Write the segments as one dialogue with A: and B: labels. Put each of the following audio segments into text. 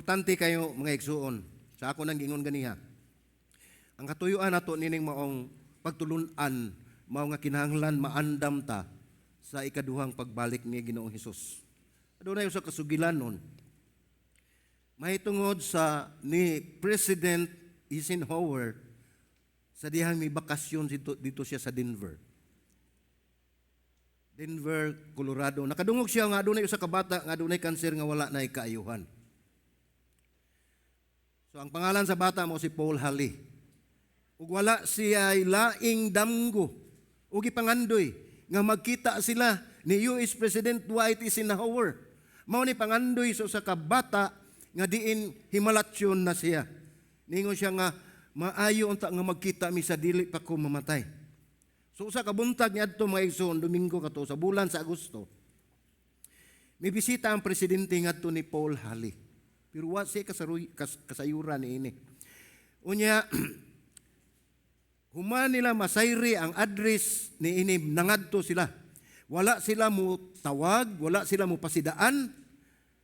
A: Importante kayo, mga igsuon, sa ako nang gingon ganiha. Ang katuyuan nato nining maong pagtulunan mao nga kinahanglan maandam ta sa ikaduhang pagbalik ni Ginoong Hesus. Adunay usa ka sugilanon mahitungod sa ni President Eisenhower sa dihang may bakasyon dito siya sa Denver. Denver, Colorado. Nakadungog siya nga adunay usa ka bata nga adunay kanser nga wala na kaayuhan. So ang pangalan sa bata mao si Paul Halley. Ug wala siya laing damgo ug gipangandoy nga magkita sila ni US President Dwight Eisenhower. Mao ni pangandoy sa usa ka bata nga diin himalatyon na siya. Ningon siya nga maayo unta nga magkita mi sa dili pa ko mamatay. So usa ka buntag niadto, mga igsoon, Domingo kato sa bulan sa Agosto. May bisita ang presidente ngadto ni Paul Halley. Pero wa siya kasayuran niini. Unya human nila masayri ang address ni ini, nangadto sila. Wala sila mo tawag, wala sila mo pasidaan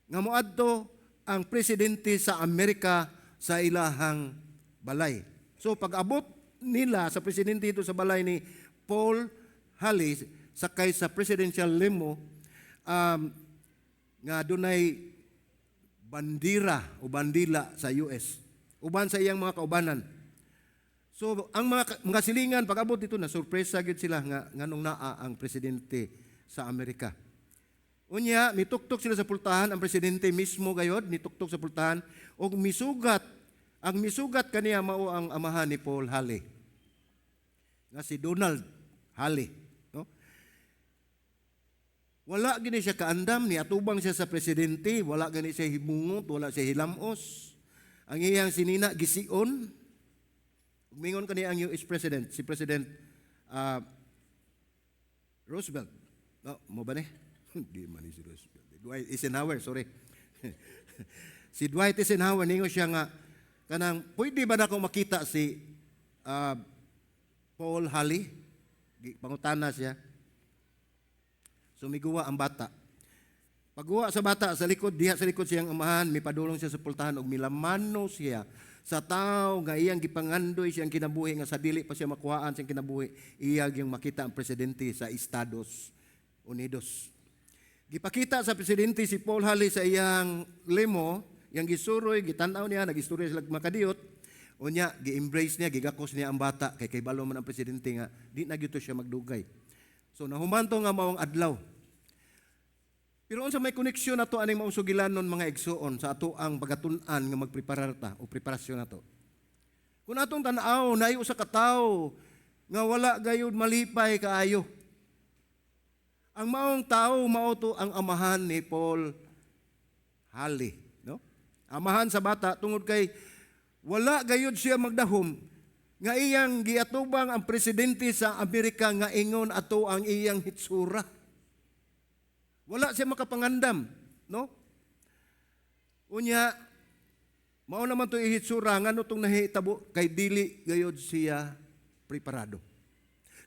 A: nga moadto ang presidente sa Amerika sa ilahang balay. So pag-abot nila sa presidente dito sa balay ni Paul Halley sakay sa presidential limo nga dunay bandira o bandila sa US uban sa iyang mga kaubanan. So ang mga silingan, pag-abot dito, na sorpresa gyud sila nga nganong naa ang presidente sa Amerika. Unya mituktok sila sa pultahan, ang presidente mismo gayod nituktok sa pultahan og misugat. Ang misugat kaniya mao ang amahan ni Paul Halley nga si Donald Halley, no? Wala gani siya kaandam, ni atubang siya sa presidente, wala gani siya himungot, wala siya hilamos. Ang iyang sinina gision. Mingon kani ang US President, si President Roosevelt. No, mao ba ni? Di man ni si Roosevelt. Dwight Eisenhower, sorry. Si Dwight Eisenhower, ningon siya nga kanang pwede ba nako makita si Paul Halley? Pangutana siya. So miguwa ang bata. Pagguwa sa bata sa likod, diha sa likod siyang amahan, mipadulong siya sa pultahan ug milamano siya sa tao nga iyang gipangandoy siyang kinabuhi nga sa dili pa siya makuhaan siyang kinabuhi, iya gyung makita ang presidente sa Estados Unidos. Gipakita sa presidente si Paul Halley sa iyang limo, iyang gisuroy, gitan-aw niya, nagistorya sila makadiyot. Unya, gi-embrace niya, gigakos niya ang bata kay kaybalo man ang presidente nga di na gyud to siya magdugay. So nahuman to nga maong adlaw. Pero unsa may koneksyon nato aning maong sugilanon, mga igsuon, sa ato ang pagatun-an nga magpreparar ta o preparasyon nato? Kung atong tan-aw, naay usa ka tawo nga wala gayud malipay kaayo. Ang maong tao mao to ang amahan ni Paul Halley, no? Amahan sa bata, tungod kay wala gayud siya magdahom nga iyang giatubang ang presidente sa Amerika nga ingon ato ang iyang hitsura. Wala siya makapangandam, no? Unya, mao naman to ihitsura, ngano tong nahitabo kay dili gayod siya preparado.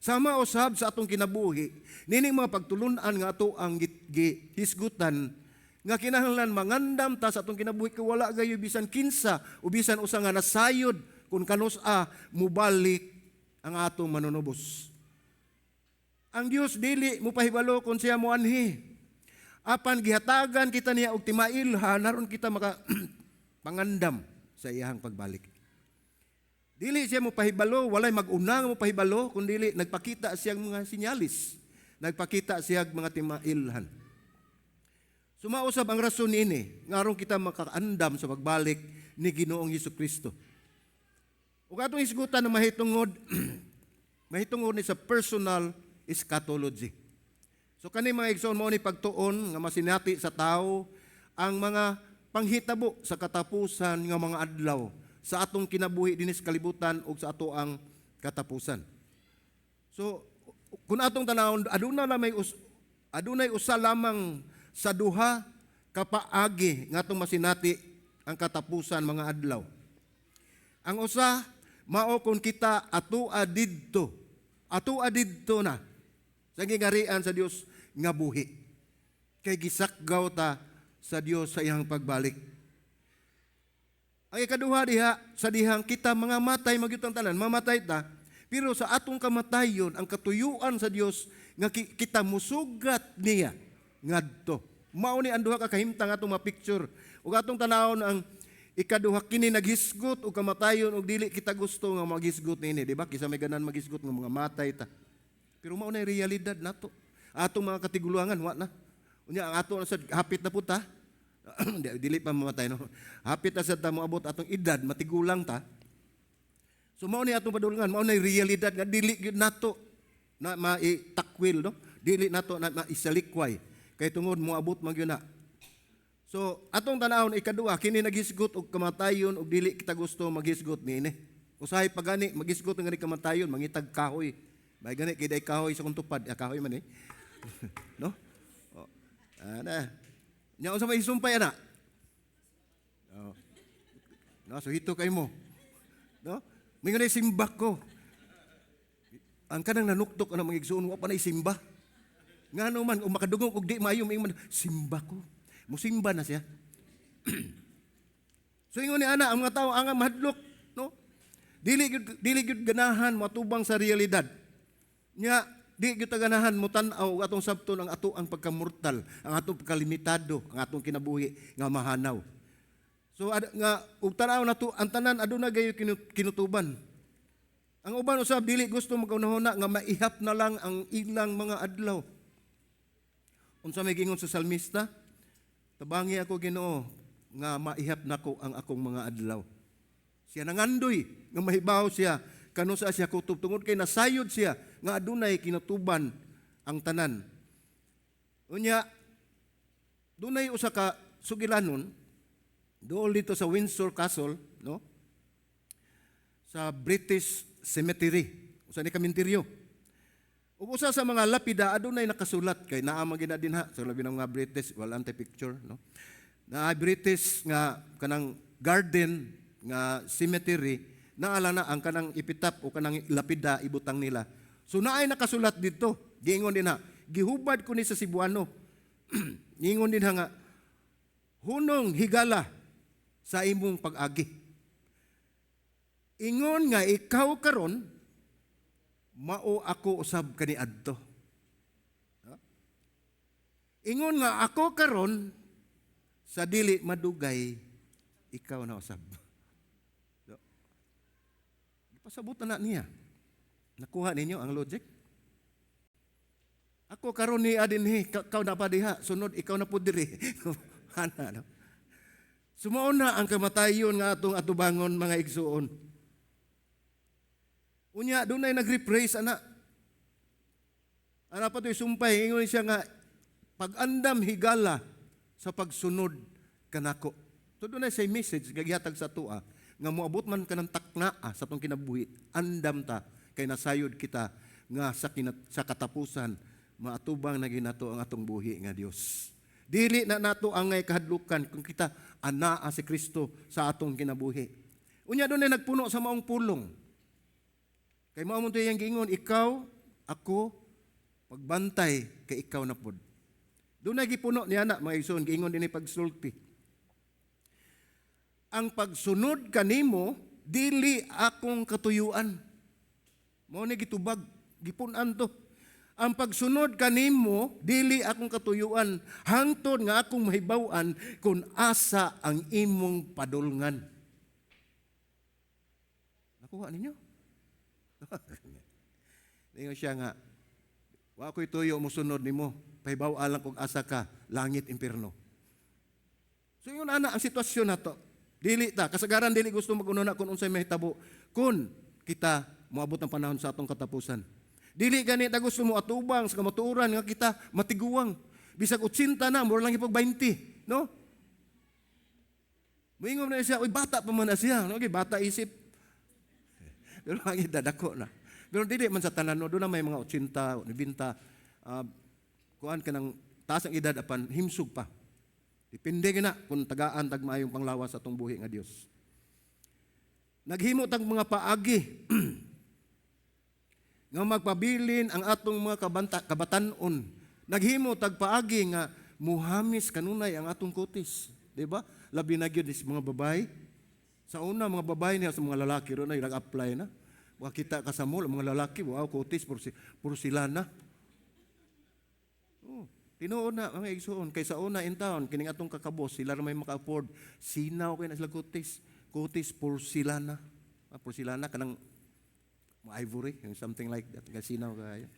A: Sama usab sa atong kinabuhi, nining mga pagtulunan nga ato ang gihisgutan nga kinahanglan mangandam ta sa atong kinabuhi kay wala gayo bisan kinsa o bisan usa nga nasayod kung kanus-a mubalik ang atong Manunubos. Ang Dios dili mo pahibalo kung siya moanhi. Apan gihatagan kita niya og timailhan aron kita maka pangandam sa iyahang pagbalik. Dili siya mo pahibalo, walay mag-una nga mo pahibalo, kun dili nagpakita siyang mga sinyalis. Nagpakita siya mga timailhan. Sumausab ang rason niini nga aron kita makaandam sa pagbalik ni Ginoong Hesus Kristo. Ug atong hisgutan na mahitungod mahitungod ni sa personal eschatology. So kani, mga igsoon, mao ni pagtuon nga masinati sa tao ang mga panghitabo sa katapusan nga mga adlaw sa atong kinabuhi dinhi sa kalibutan ug sa ato ang katapusan. So kung atong tanawon, adunay usa lamang sa duha ka paagi nga atong masinati ang katapusan mga adlaw. Ang usa mao kung kita atua didto. Atua didto na sa gingarian sa Dios nga buhi. Kay gisakgaw ta sa Dios sa iyang pagbalik. Ang ikaduha diha, sa dihang kita mga matay magyud ang tanan, mamatay ta, pero sa atong kamatayon, ang katuyuan sa Dios nga kita musugat niya ngadto. Mao ni ang duha ka kahimtang atong ma-picture. Ug atong tanawon ang ikaduha, kini naghisgot og kamatayon ug dili kita gusto nga maghisgot niini, di ba? Kisa may ganan maghisgot nga mga matay ta. Pero mao na realidad nato. Atong mga katigulangan wa na. Unya ang ato na sad hapit na pud ta. Dili pa mamatay, no. Hapit na sad ta moabot atong edad, matigulang ta. So mao ni atong padulngan, mao na realidad nga dili gyud nato na maitakwil, no. Dili nato na maisalikway kay tungod moabot man gyud na. So atong tanawon ikaduha, kini naghisgot og kamatayon ug dili kita gusto maghisgot niini. Usahay pa gani maghisgot nga ni kamatayon, mangitag kahoy. May gani kay day kahoy sa kung tupad, ah, kahoy man eh. No? Oh. Ana. Nya unsa may isumpay ana? Oh. No, so hito kay mo. No? Mingon ay simba ko. Ang kanang nanuktok ana, mga igsoon, wa pa na simba. Ngano man ug makadungog og di maayo, mingon man, "Simba ko." Musimba na siya. So ingon ni ana, ang mga tao ang mahadlok, no? Dili gyud ganahan matubang sa realidad. Nya di gyud ta ganahan motan-aw og atong sabton ang ato ang pagkamortal, ang atong pagkalimitado, ang atong kinabuhi nga mahanaw. So nga ug tan-aw nato ang tanan, aduna gayo kinutuban. Ang uban usab dili gusto magunahuna nga maihap na lang ang ilang mga adlaw. Unsa may gingon sa salmista? "Tabangi ako, Ginoo, nga maihap nako ang akong mga adlaw." Siya nangandoy nga mahibaw siya kanu sa siya kutob tungod kay nasayod siya nga adunay kinutuban ang tanan. Unya dunay usa ka sugilanon dool dito sa Windsor Castle, no? Sa British Cemetery. Usa ni kaminteryo. Ug usa sa mga lapida adunay nakasulat kay naa man gina dinha sa labi ng mga British, wala tay picture, no. Na British nga kanang garden nga cemetery, naala na ang kanang epitaph o kanang lapida ibutang nila. So naay nakasulat dito. Giingon dinha, gihubad ko ni sa Cebuano. Giingon dinha nga, "Hunong higala sa imong pag-agi. Ingon nga ikaw karon, mao ako usab kaniadto. Ha? Ingon nga ako karon, sa dili madugay ikaw na usab." So, gipasabutan na niya. Nakuha ninyo ang logic? Ako karon ni adinhi, ikaw na pa diha, sunod ikaw na po diri. Ana, no? Sumao na ang kamatayon nga atong atubangon, mga igsuon. Unya, dunay nag-rephrase ana. Ana pa to'y sumpay, ingon siya nga, "Pag-andam higala sa pagsunod kanako." So dunay say message gagihatag sa atoa nga moabot man kanang taknaa sa atong kinabuhi, andam ta kay nasayod kita nga sa katapusan maatubang na ginato ang atong buhi nga Dios. Dili na nato angay kahadlukan kung kita anaa si Kristo sa atong kinabuhi. Unya dunay nagpuno sa maong pulong. Kay mao man to iyang giingon, ikaw, ako, pagbantay kay ikaw na pod. Dunay gipuno niya na, mga igsoon, giingon dinhi pagsulti. "Ang pagsunod kanimo dili akong katuyuan." Mao ni gitubag, gipun-an to. "Ang pagsunod kanimo dili akong katuyuan hangtod nga akong mahibaw-an kung asa ang imong padulngan." Nakuha ninyo? Ingon siya nga, "Wa ko'y tuyo musunod nimo, pahibaw lang kung asa ka, langit, impierno." So yun ana ang sitwasyon nato. Dili ta kasagaran dili gusto mag-una kung unsay mahitabo kung kita moabot ang panahon sa atong katapusan. Dili gani ta gusto mo atubang sa kamatuoran nga kita matiguang. Bisag 80 na, mura lang ipag 20, no? Moingon na siya, "Uy, bata pa man na siya." No, okay, bata isip. Pero ang edad dako na. Pero dili man sa tanan, no, doon na may mga 80, 90, kuan ka ng taas ang edad apan himsog pa. Depende na kung tagaan tag maayong panglawas sa atong buhi nga Dios. Naghimo tag mga paagi nga magpabilin ang atong mga kabatan-on. Naghimo tag paagi nga muhamis kanunay ang atong kutis, di ba? Labi na gyud is mga babae. Sa una, mga babae niya sa mga lalaki ron ay nag-apply na. Makita ka sa mall, mga lalaki, wow, kutis, porselana. Oh, tinuod na, mga igsuon. Kay sa una in town, kining atong kakabos, sila ra may maka-afford. Sinaw kay na sila kutis. Kutis, porselana. Ah, porselana, kanang ivory, something like that. Kay sinaw kaayo.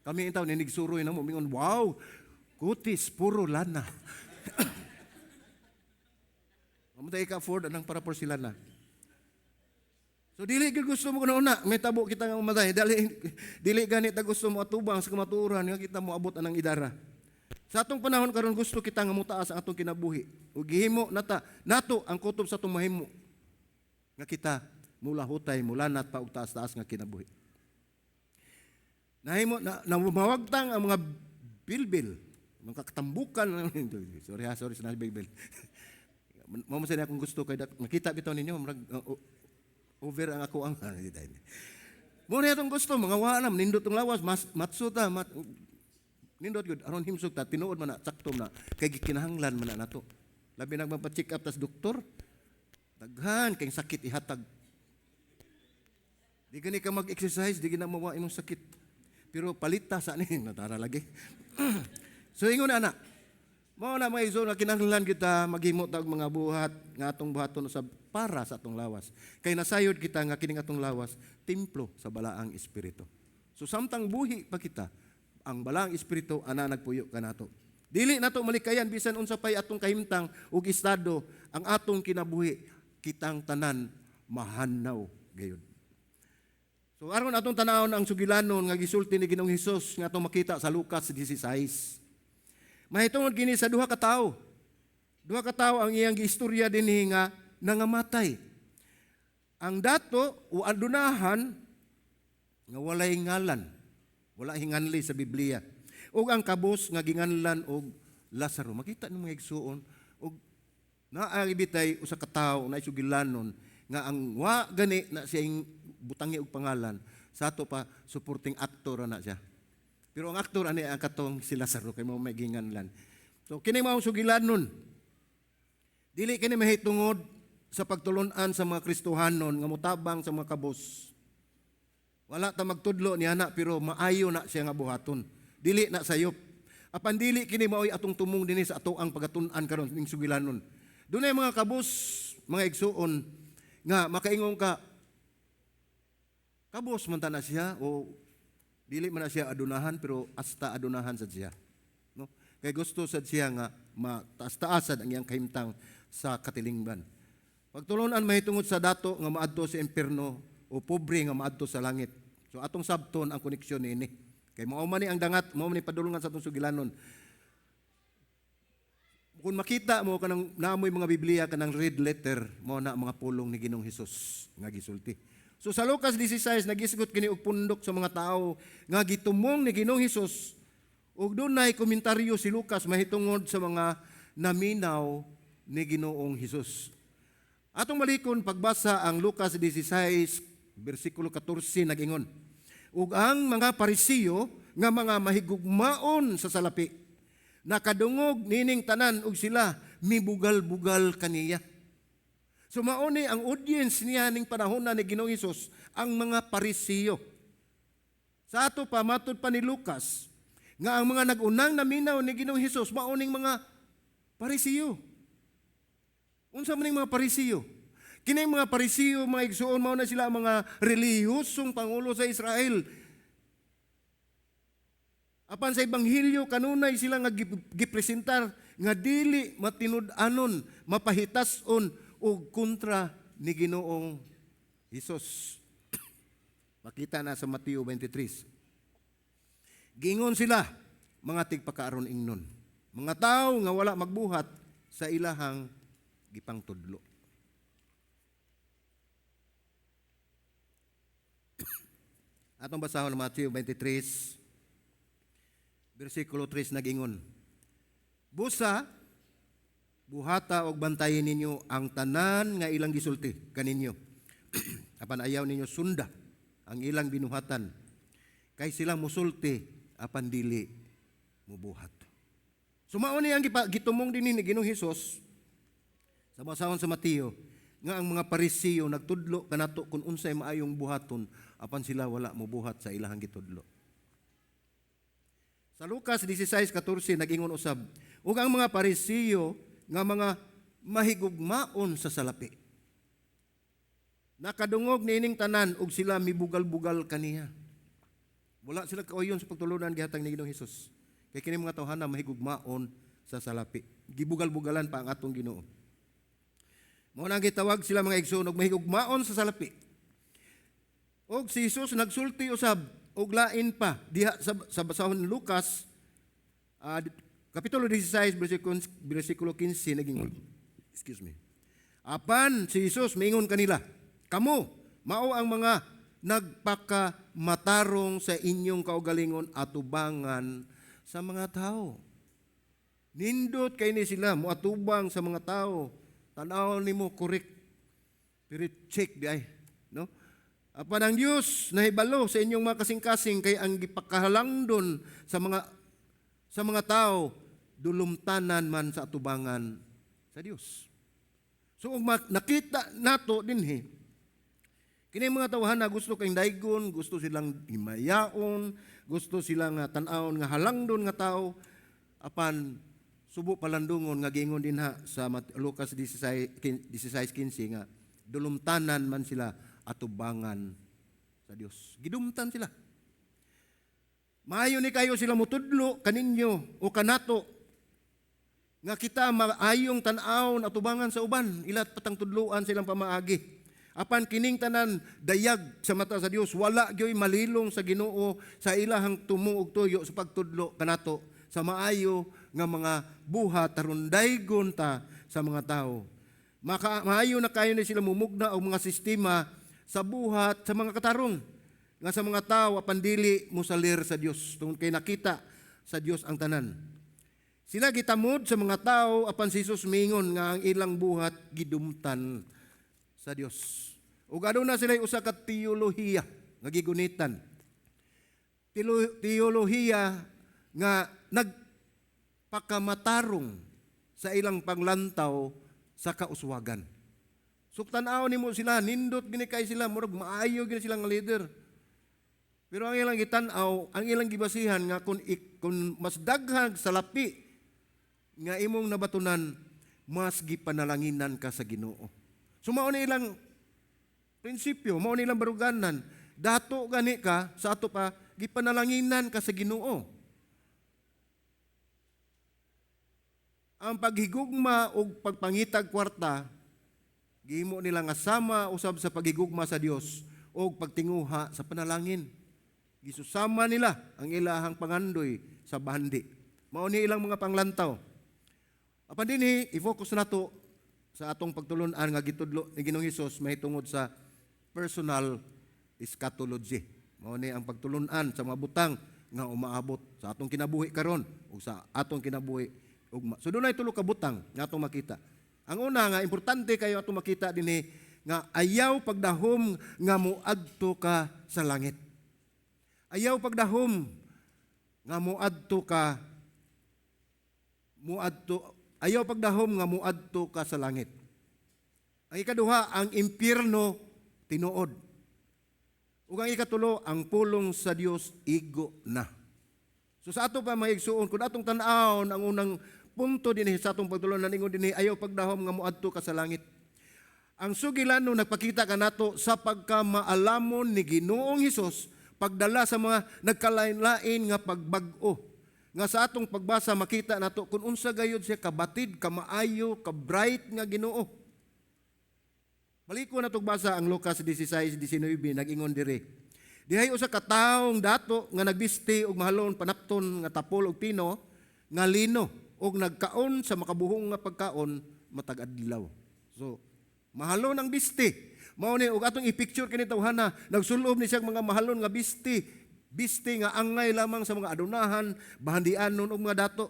A: Kami in town, inigsuroy na mo, mingon, "Wow, kutis, puro lana." Mamatay ka afford anang para porselana. So dili gyud gusto mo kuno una, may tabo kita nga mamatay. Dili dili gani ta gusto mo atubang sa kamatuoran nga kita mo abot anang idara. Sa atong panahon karon, gusto kita nga motaas ang atong kinabuhi. Ug gihimo nata nato ang kutob sa atong mahimo nga kita mulahutay, mulanat pa og taas-taas nga kinabuhi. Nahimo na, na mawagtang ang mga bilbil, mga katambukan. Sorry ha, sorry sa bilbil. Mao man sa akong gusto kay makita bitaw ninyo murag over ang ako ang mo na atong gusto mga wa na nindot tong lawas mas matso ta mat, nindot gud aron himsog ta. Tinuod man na, sakto na kay gikinahanglan man na nato, labi nag magpa-check up tas doktor, daghan kay sakit ihatag. Di gani ka mag-exercise, di gina mawa imong sakit, pero palita sa ni natara lagi. So ingon ana. Mao na, mga igsoon, nga kinahanglan kita maghimo ta og mga buhat nga atong buhaton sa para sa atong lawas. Kay nasayod kita nga kining atong lawas templo sa Balaang Espiritu. So samtang buhi pa kita, ang Balaang Espiritu ana nagpuyo kanato. Dili nato malikayan bisan unsa pay atong kahimtang ug estado ang atong kinabuhi, kitang tanan mahanaw gayud. So aron atong tanawon ang sugilanon nga gisulti ni Ginoong Hesus nga atong makita sa Lucas 16. Mahitungod kini sa duha ka tawo. Duha ka tawo ang iyang giistorya dinhi nga nangamatay. Ang dato o adunahan nga walay ngalan, wala hinganli sa Biblia. Ug ang kabos nga ginganlan og Lazaro. Makita ng mga igsuon og naa bitay usa ka tawo na sugilanon nga ang wa gani na siyang butangi og pangalan sa ato pa, supporting actor na siya. Pero ang aktor ani ang katong si Lazaro kay mao may ginganlan. So kini mao sugilanon. Dili kini mahitungod sa pagtulon-an sa mga Kristohanon nga motabang sa mga kabos. Wala ta magtudlo niya na, pero maayo na siya nga buhaton. Dili na sayop. Apan dili kini maoy atong tumong dinhi sa ato ang pagatun-an karon ning sugilanon. Dunay mga kabos, mga igsuon, nga makaingon ka, kabos man ta na siya o dili man na siya adunahan, pero hasta adunahan sad siya. No? Kay gusto sad siya nga mataas-taasad ang iyang kahimtang sa katilingban. Pagtulunan mahitungod sa dato nga maadto sa impierno o pobre nga maadto sa langit. So atong sabton ang koneksyon niini. Kay mao man ni ang dangat, mao man ni padulungan sa atong sugilanon. Kung makita mo kanang naamoy mga Biblia kanang red letter, mao na ang mga pulong ni Ginoong Hesus nga gisulti. So sa Lucas 16, nagisgot kini og pundok sa mga tao nga gitumong ni Ginoong Hesus ug dunay komentaryo si Lucas mahitungod sa mga naminaw ni Ginoong Hesus. Atong balikon pagbasa ang Lucas 16 bersikulo 14, nagingon: "Ug ang mga Parisiyo nga mga mahigugmaon sa salapi nakadungog nining tanan ug sila mibugal-bugal kaniya." So mao ni ang audience niya ning panahon na ni Ginoong Hesus, ang mga Parisiyo. Sa ato pa, matud pa ni Lucas nga ang mga nag-unang naminaw ni Ginoong Hesus mao ning mga Parisiyo. Unsa man ning mga Parisiyo? Kini mga Parisiyo, mga igsuon, mao na sila ang mga relihiyosong pangulo sa Israel. Apan sa Ebanghelyo kanunay sila nga gipresentar nga dili matinud-anon, mapahitas-on og kontra ni Ginoong Hesus. Makita na sa Mateo 23. Gingon sila, "Mga tigpakaaron ingnon. Mga tao nga wala magbuhat sa ilahang gipangtudlo." Atong basahon ang Mateo 23, bersikulo 3, nagingon: "Busa, buhata og bantayin ninyo ang tanan nga ilang gisulti kaninyo. Apan ayaw ninyo sunda ang ilang binuhatan. Kay sila musulti apan dili mubuhat." So mao ni ang gitumong dinhi ni Ginoong Hesus sa basahon sa Mateo. Nga ang mga Parisiyo nagtudlo kanato kung unsay maayong buhaton, apan sila wala mobuhat sa ilahang gitudlo. Sa Lucas 16:14 nag-ingon usab, ug ang mga Parisiyo nga mga mahigugmaon sa salapi, nakadungog niining tanan ug sila mibugal-bugal kaniya. Wala sila kauyon sa pagtulunan gihatag ni Ginoong Hesus. Kay kini mga tawhana mahigugmaon sa salapi. Gibugal-bugalan pa ang atong Ginoo. Mao nang gitawag sila, mga igsoon, og mahigugmaon sa salapi. Og si Jesus nagsulti usab og lain pa diha sa basahon ni Lucas kapitulo 16 bersikulo 15, naging, excuse me. Apan si Jesus miingon kanila, "Kamo mao ang mga nagpakamatarong sa inyong kaugalingon atubangan sa mga tao." Nindot kay ni sila moatubang sa mga tao. Tan-aw nimo, correct. Pero check di ay, no? Apan ang Dios nahibalo sa inyong mga kasing-kasing, kay ang gipakahalangdon sa mga tao dulumtanan man sa atubangan sa Dios. So kung nakita nato dinhi, kini mga tawhana gusto kay daygon, gusto silang himayaon, gusto silang tan-awon nga halangdon nga tao, apan subo palandungon nga giingon dinha sa Lucas 16:15 nga dulumtanan man sila atubangan sa Dios. Gidumtan sila. Maayo ni kayo sila mutudlo kaninyo o kanato nga kita maayong tan-awon atubangan sa uban, ilat patang tudloan silang pamaagi. Apan kining tanan dayag sa mata sa Dios, wala gyoy malilong sa Ginoo sa ilahang tumo ug tuyo sa pagtudlo kanato sa maayo nga mga buhat aron daygon ta sa mga tao. Maayo na kayo ni sila mumugna og mga sistema sa buhat sa mga katarong nga sa mga tao, apan dili mosalir sa Dios, tungod kay nakita sa Dios ang tanan. Sila gitamod sa mga tao, apan si Jesus mingon nga ang ilang buhat gidumtan sa Dios. Ug aduna sila usa ka teolohiya nga gigunitan. Teolohiya nga nagpakamatarong sa ilang panglantaw sa kauswagan. So tan-aw nimo sila, nindot gini kay sila, murag maayo gini sila nga leader. Pero ang ilang gitan-aw, ang ilang gibasihan nga kung mas daghang salapi nga imong nabatunan, mas gipanalanginan ka sa Ginoo. So mao na ilang prinsipyo, mao na ilang baruganan. Dato gani ka sa ato pa, gipanalanginan ka sa Ginoo. Ang paghigugma og pagpangitag kwarta, gihimo nila nga sama usab sa paghigugma sa Dios og pagtinguha sa panalangin. Gisusama nila ang ilahang pangandoy sa bahandi. Mao ni ilang mga panglantaw. Apan dinhi, i-focus nato sa atong pagtulun-an nga gitudlo ni Ginoong Hesus mahitungod sa personal eschatology. Mao ni ang pagtulun-an sa mga butang nga umaabot sa atong kinabuhi karon ug sa atong kinabuhi ugma. So dunay tulo ka butang nga atong makita. Ang una nga importante kayo atong makita dinhi nga ayaw pagdahom nga moadto ka sa langit. Ayaw pagdahom nga moadto ka moadto ayaw pagdahom nga moadto ka sa langit. Ang ikaduha, ang impyerno tinuod. Ug ang ikatulo, ang pulong sa Dios igo na. So sa ato pa, mga igsuon, kung atong tan-awon ang unang punto dinhi sa atong pagtulunan, ingon dinhi, ayaw pagdahom nga moadto ka sa langit. Ang sugilano nagpakita kanato sa pagkamaalamon ni Ginoong Hesus pagdala sa mga nagkalain-lain nga pagbag-o. Nga sa atong pagbasa makita nato kung unsa gayud siya kabatid, kamaayo, ka-bright nga Ginoo. Baliko na basa ang Lucas 16:19, nag-ingon diri. Dihay usa ka taong dato nga nagbisti og mahalon panapton nga tapol og pino nga lino og nagkaon sa makabuhong nga pagkaon matag adlaw. So, mahalon ang bisti. Mao ni og atong i-picture kini tawhana, nagsulob ni siya mga mahalon nga bisti, bisti nga angay lamang sa mga adunahan, bahandianon og mga dato.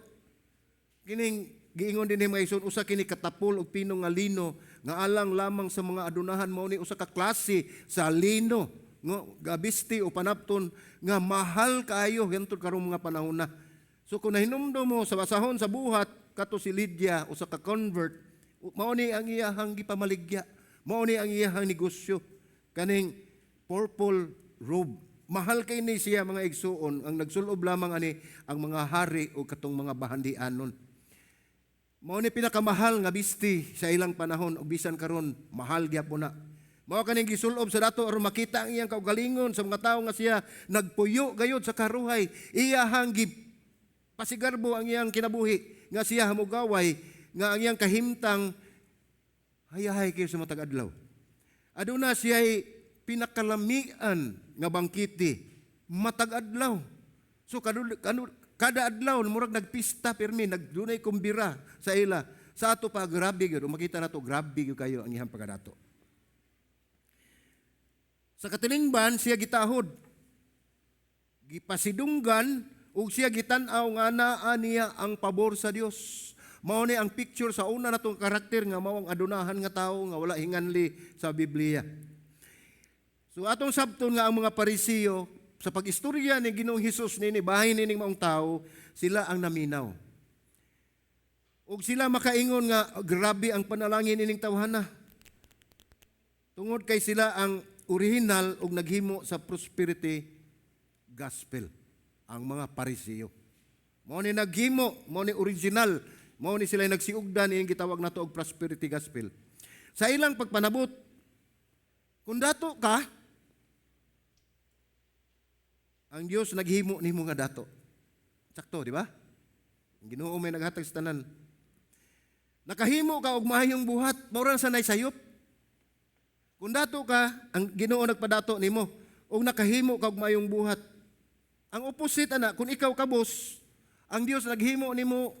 A: Kining giingon dinhi, mga igsoon, usa kini katapol og pino nga lino nga alang lamang sa mga adunahan. Mao ni usa ka klase sa lino nga gabisti o panapton nga mahal kaayo hantod karong mga panahon na. So kung nahinumdum mo sa basahon sa Buhat, kato si Lydia, usa ka convert, mao ni ang iyahang gipamaligya. Mao ni ang iyahang negosyo kaning purple robe. Mahal kay ni siya, mga igsuon, ang nagsulob lamang ani ang mga hari o katong mga bahandianon. Mao ni pinakamahal nga bisti sa ilang panahon ug bisan karon mahal gyapon na. Mao kaning gisulob sa dato aron makita ang iyang kaugalingon sa mga tawo nga siya nagpuyo gayud sa karuhay. Iyahang gipasigarbo ang iyang kinabuhi nga siya hamugaway nga ang iyang kahimtang hayahay kayo sa matag adlaw. Aduna siya pinakalamian nga bangkete matag adlaw. So kada adlaw murag nagpista pirmi, nagdunay kumbira sa ila. Sa ato pa, grabe gyud makita nato, grabe gyud kayo ang iyang pagkadato. Sa katilingban siya gitahod. Gipasidunggan ug siya gitan-aw nga naa niya ang pabor sa Dios. Mao ni ang picture sa una natong karakter nga mao ang adunahan nga tawo nga wala hinganli sa Biblia. So atong sabton nga ang mga Parisiyo sa pag-istorya ni Ginoong Hesus nini bahin nining maong tawo, sila ang naminaw. Ug sila makaingon nga grabe ang panalangin nining tawhana. Tungod kay sila ang original ug naghimo sa prosperity gospel, ang mga Parisiyo. Mao ni naghimo, mao ni original, mao ni sila nagsiugdan ining gitawag nato og prosperity gospel. Sa ilang pagpanabot, kung dato ka, ang Dios naghimo nimo nga dato. Sakto, di ba? Ang Ginoo may naghatag sa tanan. Nakahimo ka og maayong buhat, mao ra sa sayop. Kung dato ka, ang Ginoo nagpadato nimo og nakahimo ka og maayong buhat. Ang opposite ana, kung ikaw kabos, ang Dios naghimo nimo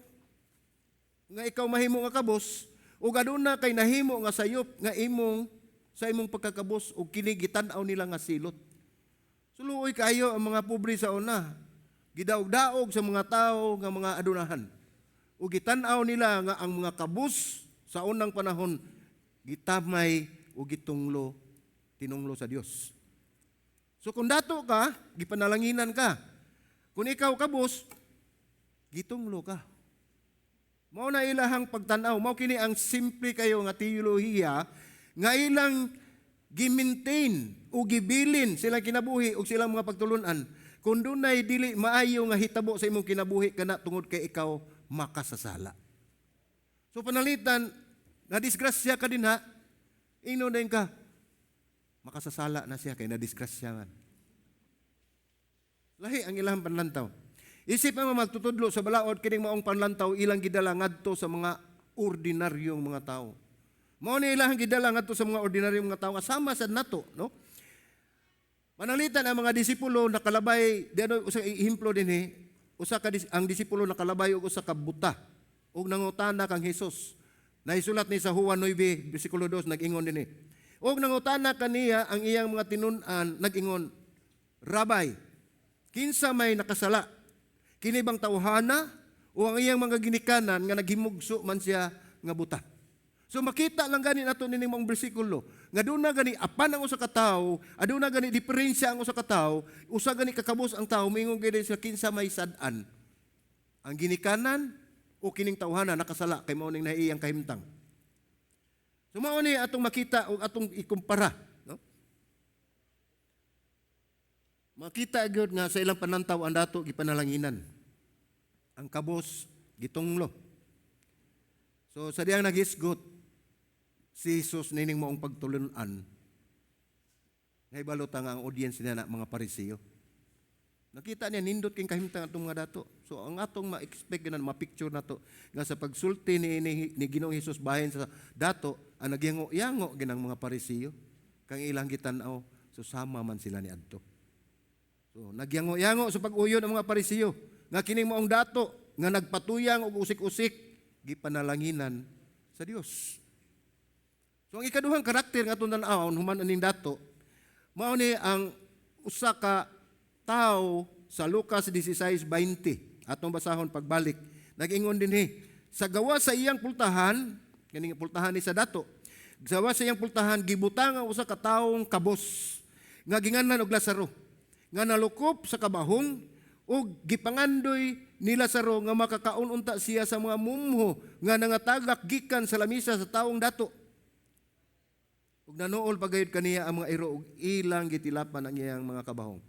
A: nga ikaw mahimo nga kabos, ug aduna kay nahimo nga sayop nga imong sa imong pagkakabos ug kini gitan-aw nila nga silot. Suluoy kayo ang mga pobre sa una. Gidaog-daog sa mga tao nga mga adunahan. Ug gitan-aw nila nga ang mga kabus sa unang panahon gitamay ug gitunglo, tinunglo sa Dios. So kung dato ka, gipanalanginan ka. Kung ikaw kabus, gitunglo ka. Mao na ilahang pagtan-aw, mao kini ang simple kayo nga teolohiya nga ilang gi-maintain o gibilin silang kinabuhi o silang mga pagtulunan. Kung dunay dili maayo nga hitabo sa imong kinabuhi kana tungod kay ikaw makasasala. So panalitan, na disgrasya ka din ha, ingnon din ka, makasasala na siya kay na disgrasya man. Lahi ang ilang panlantaw. Isip ang mga magtutudlo sa balaod, kining maong panlantaw ilang gidala ngadto sa mga ordinaryong mga tao. Mao ni ilang gidala ngadto sa mga ordinaryong mga tao nga sama sa nato, no? Panalitan ang mga disipulo nakalabay, di ano usa ehemplo dinhi, usa ka ang disipulo nakalabay og usa ka buta ug nangutana kang Hesus. Naisulat ni sa Juan 9 bersikulo 2, nag-ingon dinhi. Ug nangutana kaniya ang iyang mga tinun-an, nag-ingon, "Rabbi, kinsa may nakasala? Kini bang tawhana o ang iyang mga ginikanan nga naghimugso man siya nga buta?" So makita lang gani nato nining mga bersikulo nga duna gani apan ang usa ka tawo, aduna gani diferensya ang usa ka tawo, usa gani kakabos ang tawo moingon gani sa kinsa may sad-an. Ang ginikanan o kining tawhana nakasala kay mao ning naiyang kahimtang. So mao ni atong makita o atong ikumpara, no? Makita gyud nga sa ilang panantaw ang dato gipanalanginan. Ang kabos gitunglo. So sa diyang naghisgot si Jesus nining maong pagtulunan, nahibalo ta nga ang audience niya na mga Parisiyo. Nakita niya nindot king kahimtang atong mga dato. So ang atong ma-expect ganan, ma-picture nato nga sa pagsulti ni Ginoong Hesus bahin sa dato, ang nagyango-yango ginang mga Parisiyo kang ilang gitan-aw, so sama man sila ni adto. So nagyango-yango sa pag-uyon ang mga Parisiyo nga kining maong dato nga nagpatuyang og usik-usik gipanalanginan sa Dios. So ang ikaduhang karakter nga atong tan-awon human aning dato, mao ni ang usa ka tawo sa Lucas 16:20. Atong basahon pagbalik. Nag-ingon dinhi, sa gawa sa iyang pultahan, kining pultahan ni sa dato. Sa gawa sa iyang pultahan gibutang ang usa ka tawong kabos nga ginganlan og Lazaro nga nalukop sa kabahong ug gipangandoy ni Lazaro nga makakaon unta siya sa mga mumho nga nangatagak gikan sa lamisa sa tawong dato. Ug nanuol pagayod kaniya ang mga iro ug ilang gitilapan ang iyang mga kabahong.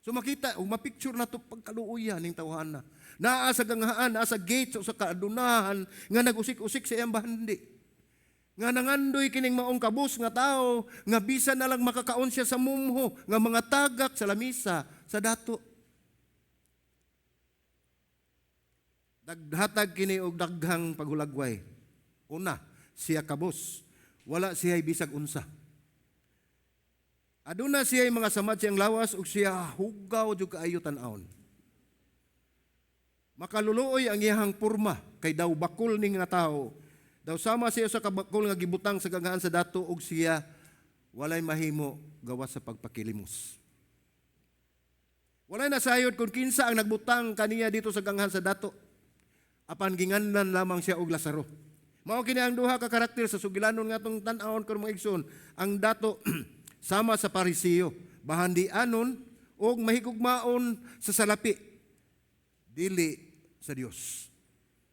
A: So makita ug mapicture nato pagkaluoya ning tawhana. Naa sa ganghaan, naa sa gate sa usa ka adunahan nga nagusik-usik sa iyang bahandi. Nga nangandoy kining maong kabus nga tawo nga bisan na lang makakaon siya sa mumho nga mga tagak sa lamisa sa dato. Daghatag kini og daghang paghulagway. Una, siya kabus. Wala siya bisag unsa. Aduna siya mga samad siyang lawas ug siya hugaw jud kaayo tan-awon. Makaluluoy ang iyahang porma kay daw bakol ning nga tawo. Daw sama siya sa kabakol nga gibutang sa ganghaan sa dato ug siya walay mahimo gawas sa pagpakilimos. Walay nasayod kung kinsa ang nagbutang kaniya dito sa ganghaan sa dato. Apan ginganlan lamang siya og Lazaro. Mao kini ang duha ka karakter sa sugilanon nga atong tan-awon karon, mga igsoon. Ang dato sama sa Parisiyo, bahandi anon og mahigugmaon sa salapi, dili sa Dios.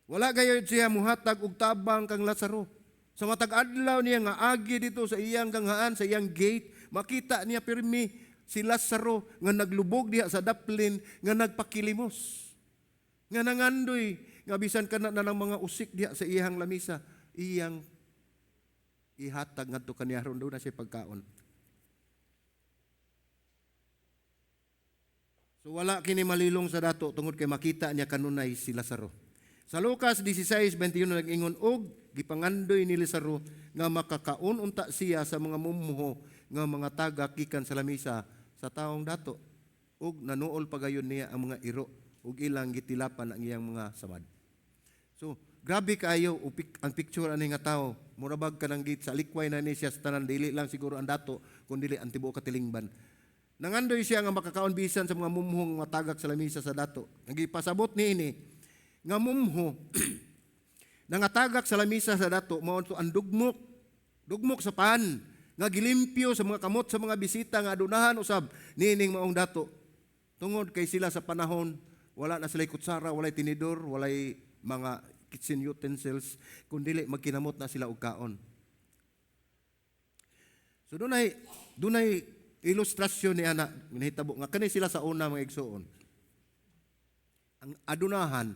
A: Wala gayud siya muhatag og tabang kang Lazaro. Sa matag adlaw niya nga agi dito sa iyang ganghaan, sa iyang gate, makita niya pirmi si Lazaro nga naglubog diha sa daplin nga nagpakilimos. Nga nangandoy nga bisan kana na lang mga usik diha sa iyang lamisa, iyang ihatag ngadto kaniya aron na siya pagkaon. So wala kini malilong sa dato tungod kay makita niya kanunay si Lazaro. Sa Lucas 16:21 nag-ingon og gipangandoy ni Lazaro nga makakaon unta siya sa mga mumho nga mga tagak gikan sa lamisa sa taong dato, ug nanuol pagayon niya ang mga iro ug ilang gitilapan ang iyang mga samad. So grabe kaayo ang picture ani nga tawo. Mura bag kanang git sa likway na ni siya sa tanan, dili lang siguro ang dato kun dili ang tibuok katilingban. Nangandoy siya nga makakaon bisan sa mga mumhong matagak sa lamisa sa dato. Ang gipasabot niini nga mumho nangatagak sa lamisa sa dato mao to ang dugmok, dugmok sa pan nga gilimpyo sa mga kamot sa mga bisita nga adunahan usab niining maong dato. Tungod kay sila sa panahon wala na sila kutsara, walay tinidor, walay mga kitchen utensils, kun dili magkinamot na sila og kaon. So dunay ilustrasyon ni ana nahitabo nga kani sila sa una, mga igsoon. Ang adunahan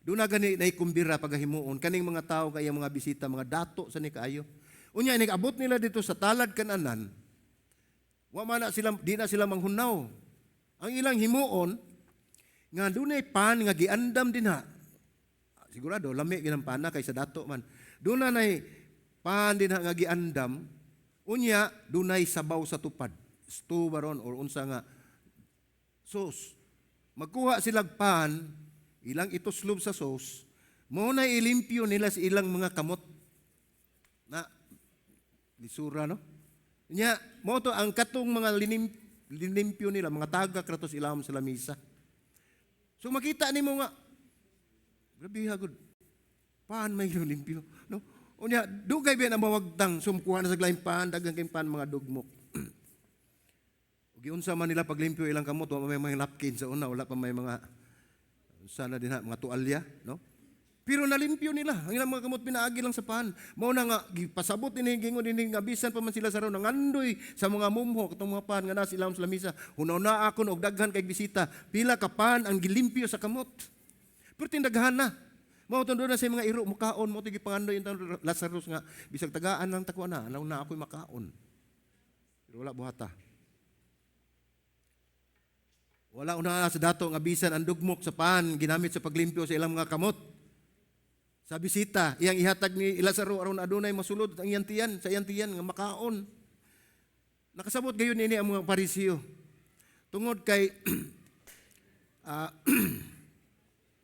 A: duna gani nay kumbira pagahimuon kaning mga tawo kay mga bisita, mga dato sa ni kaayo. Unya inig abot nila dito sa talad kananan, wa man na sila, di na sila manghunaw. Ang ilang himuon nga dunay pan nga giandam dinha. Sigurado lami ginang pana kay sa dato man. Duna nay pan dinha nga giandam, unya dunay sabaw sa tupad. Stew baron or unsa nga sauce. Magkuha silag pan, ilang ituslob sa sauce, mao na ilimpyo nila sa ilang mga kamot. Na lisura, no? Nya mao to ang katong mga linimpyo nila, mga tagak rato sa ilawom sa lamisa. So makita nimo nga grabe hagod. Paan may limpyo, no? Unya dugay ba na mawagtang sumkuha na sa laing pan, daghang kay pan mga dugmok. Giunsa man nila paglimpyo ilang kamot, wa may mga napkin sa una, wala pa may mga sana din ha, mga tualya, no? Pero nalimpyo nila ang ilang mga kamot pinaagi lang sa pan. Mao na nga gipasabot ini gingon ini nga bisan pa man sila sa ron nangandoy sa mga mumho katong mga pan nga nasa ilawom sa lamisa. Hunaw na akon og daghan kay bisita, pila ka pan ang gilimpyo sa kamot. Pero tindaghan na. Mao to na sa mga iro mukaon, mao to gipangandoy intang Lazarus nga bisag tagaan lang tako na, alaw na ako'y makaon. Pero wala buhata. Wala una sa dato nga bisan ang dugmok sa pan ginamit sa paglimpyo sa ilang mga kamot. Sa bisita, iyang ihatag ni Lazaro aron adunay masulod ang iyang tiyan, sa iyang tiyan nga makaon. Nakasabot gayon ini ang mga Parisiyo. Tungod kay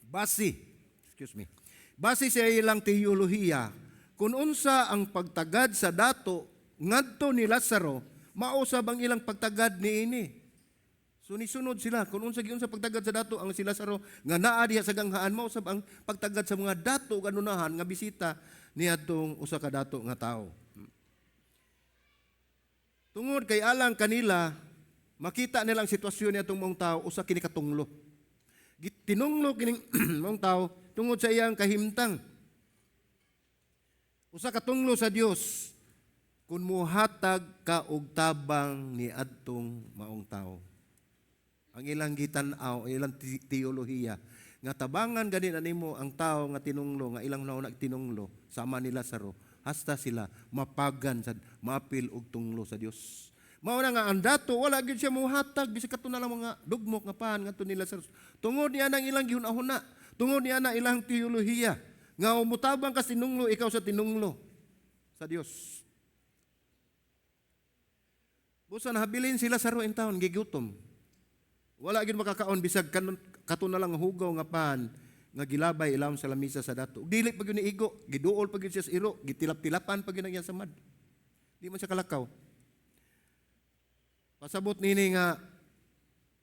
A: base, excuse me. Base sa ilang teolohiya, kung unsa ang pagtagad sa dato ngadto ni Lazaro, mausab ang ilang pagtagad niini. So nisunod sila kung unsa giunsa pagtagad sa dato ang si Lazaro nga naa diha sa ganghaan, mausab ang pagtagad sa mga dato ug anunahan nga bisita niadtong usa ka dato nga tawo. Tungod kay alang kanila, makita nila ang sitwasyon niadtong maong tawo usa kini katunglo. Tinunglo kining maong tawo tungod sa iyang kahimtang. Usa ka tunglo sa Dios. Kung muhatag ka og tabang ni adtong maong tao. Ang ilang gitan-aw, ilang teolohiya, nga tabangan gani na nimo ang tao nga tinunglo, nga ilang nauna tinunglo, sama ni Lazaro, hasta sila mapagan sa maapil og tunglo sa Dios. Mao na nga ang dato wala gyud siya muhatag bisag kato na lang mga dugmok nga pan ngadto ni Lazaro. Tungod niya nang ilang gihuna-huna, tungod niya na ilang teolohiya nga mutabang ka tinunglo, ikaw sa tinunglo sa Dios. Busa nahabilin si Lazaro in town, gigutom. Wala gyud makakaon bisag kato na lang hugaw nga pan nga gilabay ilawom sa lamisa sa dato. Dili pa gyud ni igo, giduol pa gyud siya sa iro, gitilap-tilapan pa gyud ang iyang samad. Di man siya kalakaw. Pasabot nini nga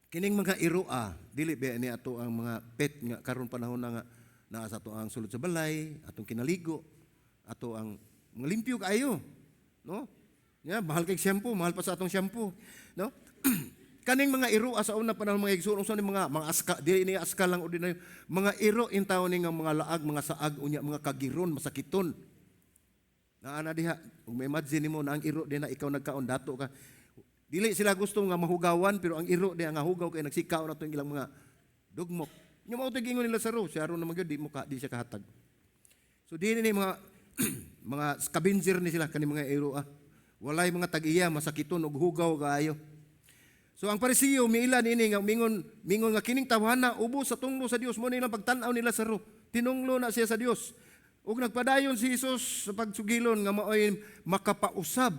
A: kining mga iroa, dili ba ni ato ang mga pet nga karon panahon na nga naa sa ato ang sulod sa balay, atong kinaligo, ato ang mga limpyo kaayo, no? Ya, mahal kay shampoo, mahal pa sa atong shampoo, no? Kaning mga iro sa una panahon, mga igsoon, unsa ni mga aska, dili ni aska lang ordinaryo, mga iro in taon ni nga mga laag, mga saag, unya mga kagiron, masakiton. Naa na diha, ug may imagine nimo na ang iro di na ikaw nagkaon dato ka. Dili sila gusto nga mahugawan, pero ang iro diha nga hugaw kay nagsikaw na to ilang mga dugmok. Nya mao to giingon ni Lazaro, siya aron naman gyud di mo ka di siya kahatag. So di ni mga mga scavenger ni sila kani mga iro ah. Walay mga tag-iya, masakiton og hugaw kaayo. So ang Parisiyo miila niini nga mingon mingon nga kining tawhana ubos sa tunglo sa Dios. Mo nilang pagtan-aw ni Lazaro. Tinunglo na siya sa Dios. Ug nagpadayon si Jesus sa pagsugilon nga maoy makapausab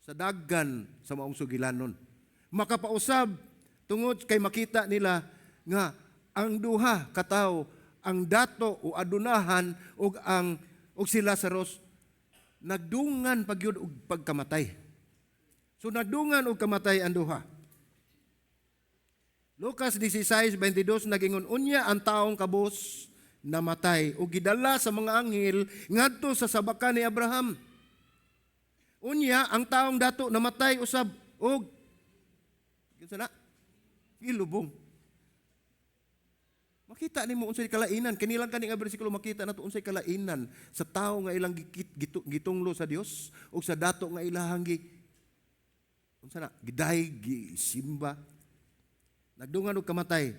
A: sa daggan sa maong sugilanon. Makapausab tungod kay makita nila nga ang duha ka tawo, ang dato o adunahan ug ang ug si Lazarus, nagdungan pagyud og pagkamatay. So nagdungan og kamatay ang duha. Lucas 16:22 nagingon, "Unya ang taong kabos namatay ug gidala sa mga anghel ngadto sa sabakan ni Abraham. Unya ang taong dato namatay usab ug kinsa na gilubong." Makita nimo unsay kalainan kini lang kani nga bersikulo, makita nato unsay kalainan sa tawo nga ilang gitunglo sa Dios ug sa dato nga ilahang gi unsa na giday gisimba. Nagdungan og kamatay.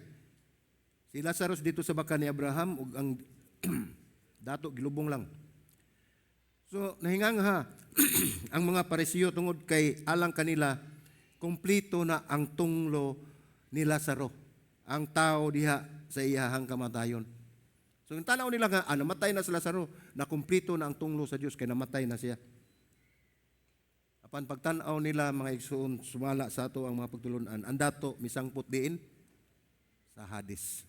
A: Si Lazarus dito sa baka ni Abraham ug ang dato gilubong lang. So nahingangha ang mga Parisiyo tungod kay alang kanila kompleto na ang tunglo ni Lazaro, ang tao diha sa iyahang kamatayon. So yung tanaw nila nga namatay na si Lazaro, na kumpleto na ang tunglo sa Dios kay namatay na siya. Apan pagtan-aw nila, mga igsoon, sumala sa ato ang mga pagtulunan, ang dato misangpot diin sa Hades.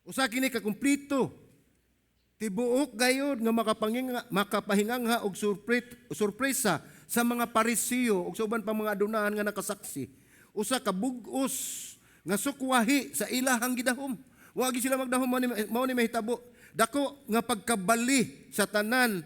A: Usa kini ka kumpleto tibuok gayod nga makapahingangha og sorpresa sa mga Parisiyo ug sa uban pa mga adunahan nga nakasaksi. Usa ka bug-os nga sukwahi sa ilahang gidahom. Wa gyud sila magdahom mao ni mahitabo. Dako nga pagkabali sa tanan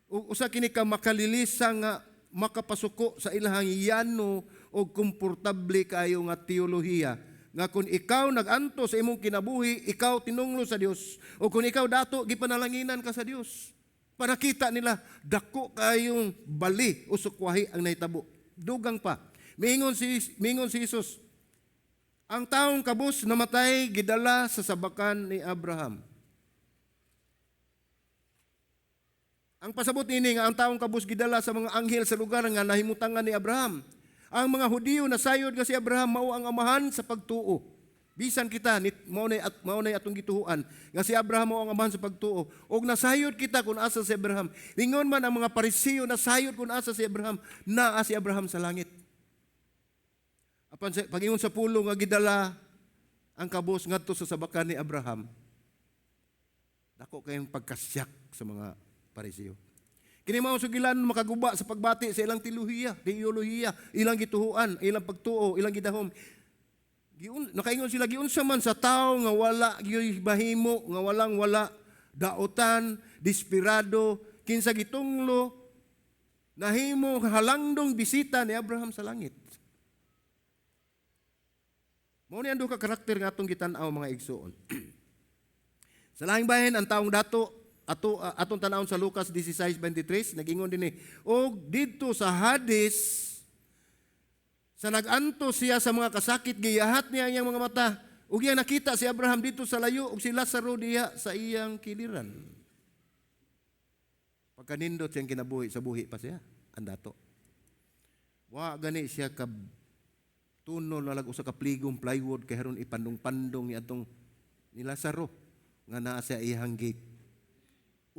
A: ug usa kini ka makalilisa nga makapasuko sa ilahang yano og komportable kaayo nga teolohiya nga kung ikaw nag-anto sa imong kinabuhi, ikaw tinunglo sa Dios. O kung ikaw dato, gipanalanginan ka sa Dios. Para kita nila, dako kayong bali o sukwahi ang nahitabo. Dugang pa. Mingon si Jesus, "Ang taong kabus namatay, gidala sa sabakan ni Abraham." Ang pasabot niini nga ang taong kabus gidala sa mga anghel sa lugar nga nahimutangan ni Abraham. Ang mga Hudiyo nasayod nga si Abraham mao ang amahan sa pagtuo. Bisan kita ni mao nay atong gituohan nga si Abraham mao ang amahan sa pagtuo. Og nasayod kita kung asa si Abraham. Ingon man ang mga Parisiyo nasayod kung asa si Abraham, naa si Abraham sa langit. Apan sa pagingon sa pulong nga gidala ang kabus ngadto sa sabakan ni Abraham, dako kayong pagkasyak sa mga Parisiyo. Kini mao sugilan makaguba sa pagbati sa ilang teolohiya, ilang gituhuan, ilang pagtuo, ilang gidahom. Nakaingon sila, giunsa man sa tao nga wala gyoy mahimo, nga walang wala, daotan, desperado, kinsa gitunglo, nahimo halangdong bisita ni Abraham sa langit? Mao ni ang duha ka karakter nga atong gitan-aw, mga igsoon. Sa lahing bahin, ang taong dato Ato atong tanawon sa Lucas 16:23, nagingon dinhi, og didto sa Hades, sa nag-antos siya sa mga kasakit, giyahat niya ang iyang mga mata ug iyang nakita si Abraham didto sa layo ug si Lazaro diha sa iyang kiliran. Pagkanindot siyang kinabuhi, sa buhi pa siya ang dato. Wa gani siya ka tunol na lag usa ka pligong plywood kay haron ipandong-pandong ni atong ni Lazaro nga naa sa iyang gate.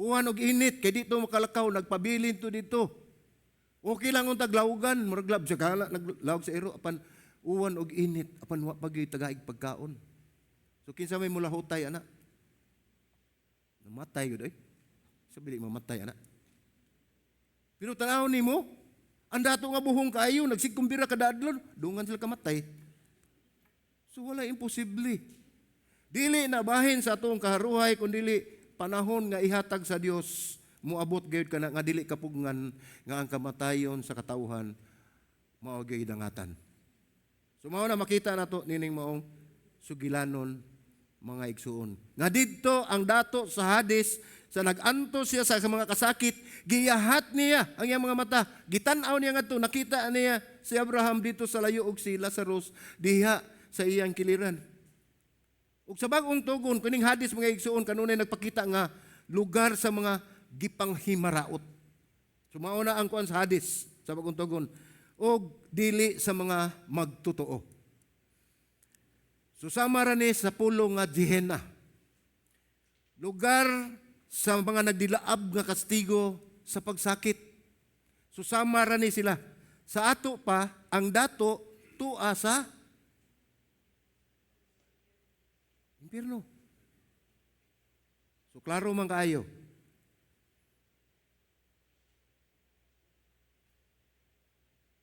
A: Uwan og init kay dito makalakaw, nagpabilin to dito. Okay lang untag laugan, murag lab siya kala naglawg sa iro, apan uwan og init, apan wa pa gyud tagaig pagkaon. So kinsa may mulahutay ana? Namatay gyud oy. Sa bili mamatay ana. Pero tan-awon nimo, ang dato nga buhong kaayo, nagsigkumbira kada adlaw, dungan sila kamatay. So wala imposible. Dili na bahin sa atong kaharuhay kun dili panahon nga ihatag sa Dios, moabot gayud kana nga dili kapugngan nga ang kamatayon sa katawhan mao gyud dangatan. So mao na makita nato nining maong sugilanon, mga igsuon. Nga didto ang dato sa Hades, sa nag-antos siya sa mga kasakit, giyahat niya ang iyang mga mata. Gitan-aw niya ngadto, nakita niya si Abraham dito sa layo ug si Lazarus diha sa iyang kiliran. Ug sa bag-ong tugon, kining Hades, mga igsuon, kanunay nagpakita nga lugar sa mga gipanghimaraot. So mao na ang kuan sa Hades sa bag-ong tugon og dili sa mga magtotoo. So sama ra ni sa pulong nga Gehenna. Lugar sa mga nagdilaab nga kastigo sa pagsakit. So sama ra ni sila. Sa ato pa, ang dato tua sa impierno. So klaro man kaayo.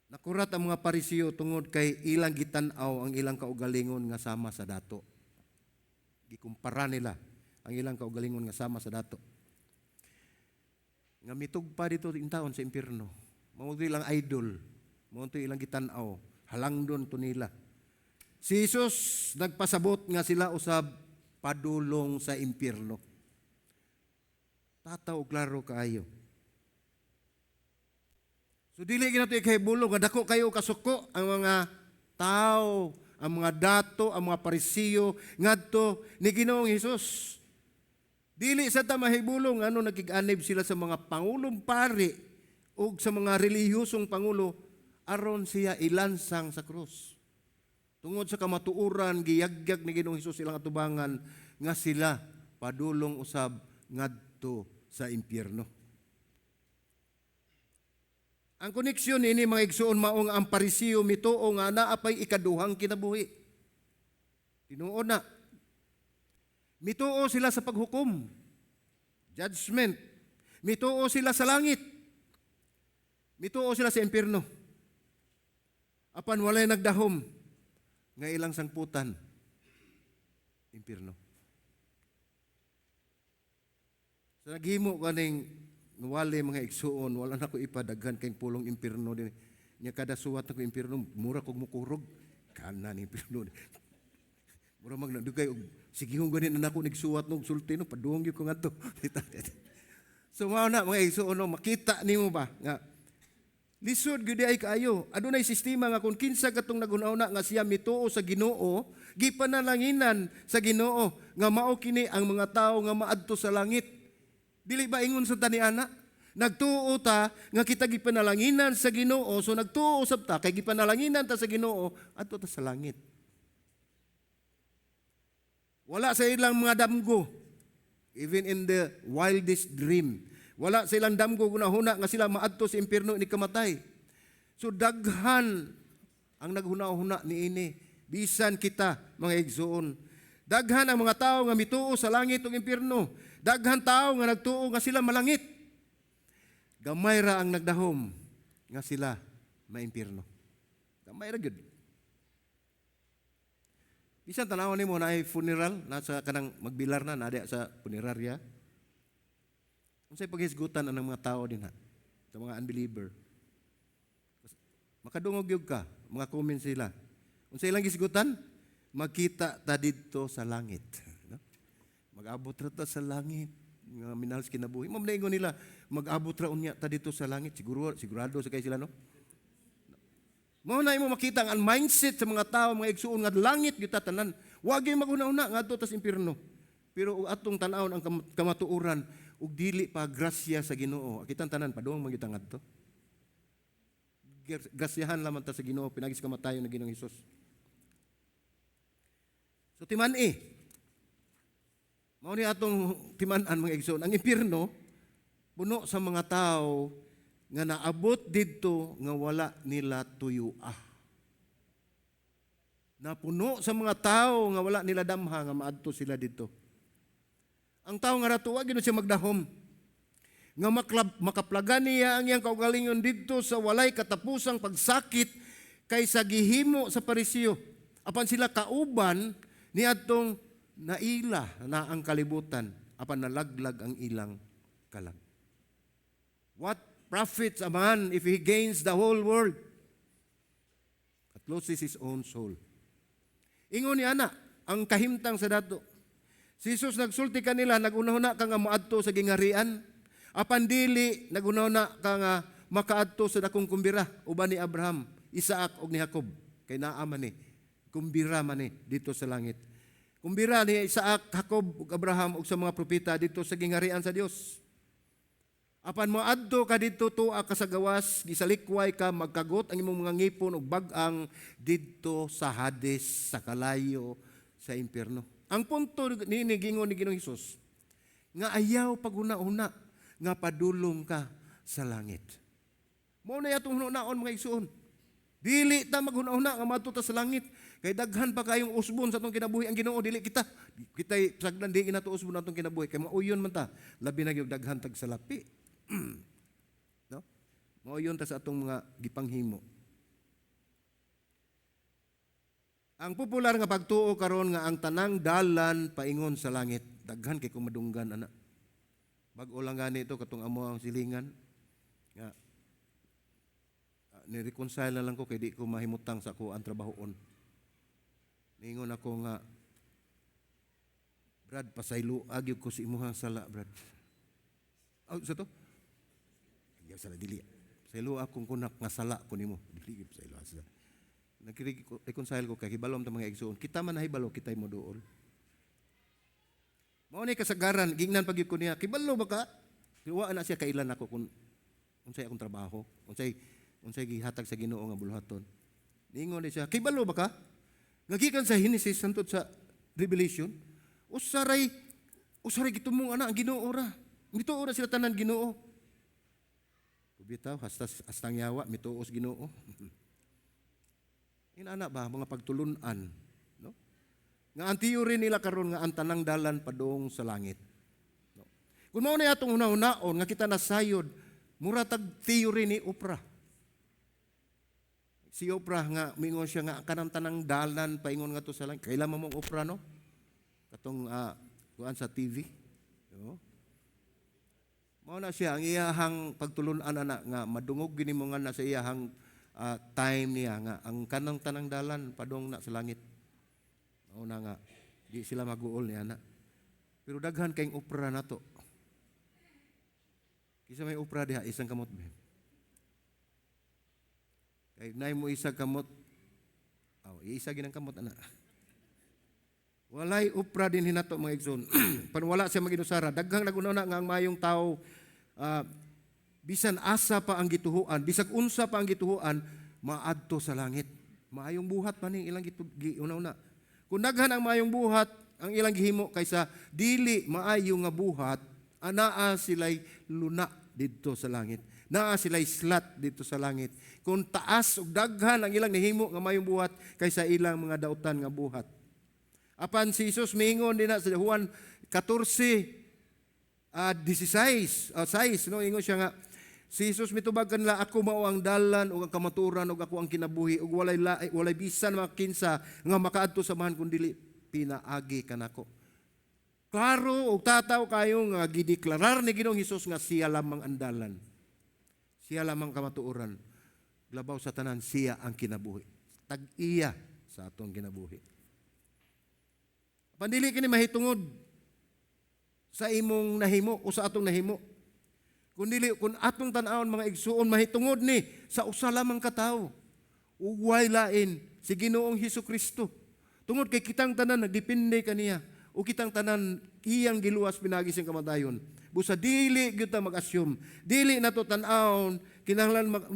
A: Nakurat ang mga Parisiyo tungod kay ilang gitan-aw ang ilang kaugalingon nga sama sa dato. Gikumpara nila ang ilang kaugalingon nga sama sa dato. Nga mitugpa dito in taon sa impierno. Mao to ilang idol. Mao to ilang gitan-aw. Halangdon to nila. Si Jesus nagpasabot nga sila usab padulong sa impierno. Tataw klaro kaayo. So dili ginato ikahibulong nga dako kayo kasuko ang mga tao, ang mga dato, ang mga Parisiyo ngadto ni Ginoong Hesus. Dili sa ta mahibulong ano nakig-anib sila sa mga pangulong pari ug sa mga relihiyosong pangulo aron siya ilansang sa krus. Tungod sa kamatuoran, giyagyag ni Ginoong Hesus ilang atubangan nga sila padulong usab ngadto sa impyerno. Ang koneksyon ini, mga igsuon, maong ang Parisiyo mituo nga naa pay ikaduhang kinabuhi. Tinuod na. Mituo sila sa paghukom. Judgment. Mituo sila sa langit. Mituo sila sa impyerno. Apan walay nagdahom nga ilang sangputan impyerno. Sa naghimo kaning wali, mga igsuon, wala na ko ipadaghan kay pulong impyerno din. Nya kada suwat nako impyerno, mura kog mukurog. Kana ni impyerno. Mura mag nagdugay og sige hong ganin na nako nigsuwat nog sulti no, padung gyud ko ngadto. So mao na, mga igsuon, no, makita nimo ba nga lisod gyud ay kaayo. Adunay sistema nga kung kinsa katong naghuna-huna nga siya mituo sa Ginoo, gipanalanginan sa Ginoo nga mao kini ang mga tawo nga maadto sa langit. Dili ba ingon sa tani ana? Nagtuo ta nga kita gipanalanginan sa Ginoo, so nagtuo usab ta kay gipanalanginan ta sa Ginoo, adto ta sa langit. Wala sa ilang mga damgo, even in the wildest dream. Wala sa ilang damgo hunahuna nga sila maadto sa impierno ni kamatay. So daghan ang naghuna-huna niini bisan kita, mga igsuon. Daghan ang mga tao nga mituo sa langit ug impierno. Daghan tao nga nagtuo nga sila malangit. Gamay ra ang nagdahom nga sila maimpierno. Gamay ra gyud. Bisan tanawan nimo na ay funeral, nasa kanang magbilar na na sa punerarya. Unsay paghisgutan ang mga tao dinha sa mga unbeliever? Makadungog gyud ka, mga comment sila. Unsay ilang gisgutan? Magkita ta didto sa langit. No? Mag-abot ra ta sa langit. Nga minahal sa kinabuhi. Mao man nila mag-abot ra unya ta dito sa langit. Siguro sigurado sa kay sila, no? Mao na imo makita ang mindset sa mga tao, mga igsuon, nga langit gyud ta tanan. Wa gyud maghuna-huna ngadto tas impierno. Pero og atong tan-awon ang kamatuoran ug dili pa grasya sa Ginoo, kitang tanan padung man gyud ta ngadto. Grasyahan lamang ta sa Ginoo pinagi sa kamatayon ng Ginoong Hesus. So timan-i. Mao ni atong timan-an, mga igsoon. Ang impierno puno sa mga tao nga naabot didto nga wala nila tuyua. Napuno sa mga tao nga wala nila damha nga maadto sila didto. Ang tao nga rato, wa gyud siya magdahom. Nga makaplagan niya ang iyang kaugalingon didto sa walay katapusang pagsakit kaysa gihimo sa Pariseo. Apan sila kauban niadtong naila na ang kalibutan apan nalaglag ang ilang kalag. What profits a man if he gains the whole world but loses his own soul? Ingon ni ana, ang kahimtang sa dato. Si Jesus nagsulti kanila, "Naghunahuna ka nga moadto sa gingarian, apan dili naghunahuna ka nga makaadto sa dakong kumbira uban ni Abraham, Isaac ug ni Jacob." Kay naa man ni kumbira man ni dito sa langit. Kumbira ni Isaac, Jacob ug Abraham ug sa mga propeta dito sa gingarian sa Dios. Apan moadto ka didto, tua ka sa gawas, gisalikway ka, magkagot ang imong mga ngipon ug bag-ang didto sa Hades, sa kalayo, sa impierno. Ang punto ni gingon ni Ginoong Hesus nga ayaw paghuna-huna nga padulong ka sa langit. Mao na atong hunaon, mga igsuon. Dili ta maghuna-huna nga maadto ta sa langit kay daghan pa kayong usbon sa atong kinabuhi ang Ginoo, dili kita. Kitay sagdan di nato usbon atong kinabuhi kay mauyon man ta. Labi na gyud daghan tag salapi. No? Mauyon ta sa atong mga gipanghimo. Ang popular nga pagtuo karon nga ang tanang dalan paingon sa langit, daghan kay kung madunggan ana. Bag-o lang gani ito katong amo ang silingan nga ni-reconcile na lang ko kay di ko mahimutang sa ako ang trabahoon. Ningon ako nga, "Brad, pasaylo gyud ko sa imuhang sala, Brad." Oh, sa to? Ayaw sala dili. Pasaylo akong kunak nga sala ko nimo. Dili gyud pasaylo sa. Nag-reconcile ko kay hibalom ta, mga igsuon. Kita man nahibalo kitay mo duol. Mao ni kasagaran gingnan pag ko niya, "Kibalo ba ka?" Wa na siya kailan ako kung unsay akong trabaho, unsay gihatag sa Ginoo nga buluhaton. Ningon ni siya, "Kibalo ba ka? Nga gikan sa Genesis hantod sa Revelation, usaray gitumong ana ang Ginoo ra. Mituo ra sila tanan Ginoo." Bitaw hasta hastang yawa mituo sa Ginoo. Inana ba mga pagtulunan, no? Nga ang theory nila karon nga ang tanang dalan padung sa langit. No? Kung mao na atong una-unaon nga kita nasayod, mura tag theory ni Oprah. Si Oprah nga mingon siya nga kanang tanang dalan paingon nga to sa langit. Kailan mo mong Oprah, no? Katong kuan sa TV. No? Mao na siya ang iyahang pagtulunan ana nga madungog gini mo nga na sa iyahang time niya nga ang kanang tanang dalan padung na sa langit. Mao na nga di sila maguol ni ana. Pero daghan kayong Oprah nato. Kisa may Oprah diha, isang kamot ba? Kay nay mo isa kamot. Oh, isa ginang kamot ana. Walay Oprah din hinato, mga igsoon. Pan wala siya maginusara. Daghang naguna nga ang mayong tao, bisan asa pa ang gituhuan, bisag unsa pa ang gituhuan, maadto sa langit. Maayong buhat man ni ilang gitu una-una. Kung daghan ang maayong buhat ang ilang gihimo kaysa dili maayo nga buhat, anaa sila'y luna didto sa langit. Naa sila'y slot didto sa langit. Kung taas ug daghan ang ilang nihimo nga maayong buhat kaysa ilang mga dautan nga buhat. Apan si Jesus miingon din na sa Juan 14 16, 6, no, ingon siya nga si Jesus mitubag kanila, "Ako mao ang dalan ug ang kamatuoran ug ako ang kinabuhi ug walay bisan mga kinsa nga makaadto sa Amahan kun dili pinaagi kanako." Klaro ug tataw kayo nga gideklarar ni Ginoong Hesus nga siya lamang ang dalan. Siya lamang kamatuoran. Labaw sa tanan, siya ang kinabuhi. Tag-iya sa atong kinabuhi. Pandili kini mahitungod Sa imong nahimo o sa atong nahimo. Kung dili, kung atong tan-awon, mga igsuon, mahitungod ni sa usa lamang ka tawo. Ug way lain, si Ginoong Hesus Kristo. Tungod kay kitang tanan nagdepende kaniya o kitang tanan iyang giluwas pinagi siyang kamatayon. Busa dili gyud ta mag-assume. Dili nato tan-awon kinahanglan mag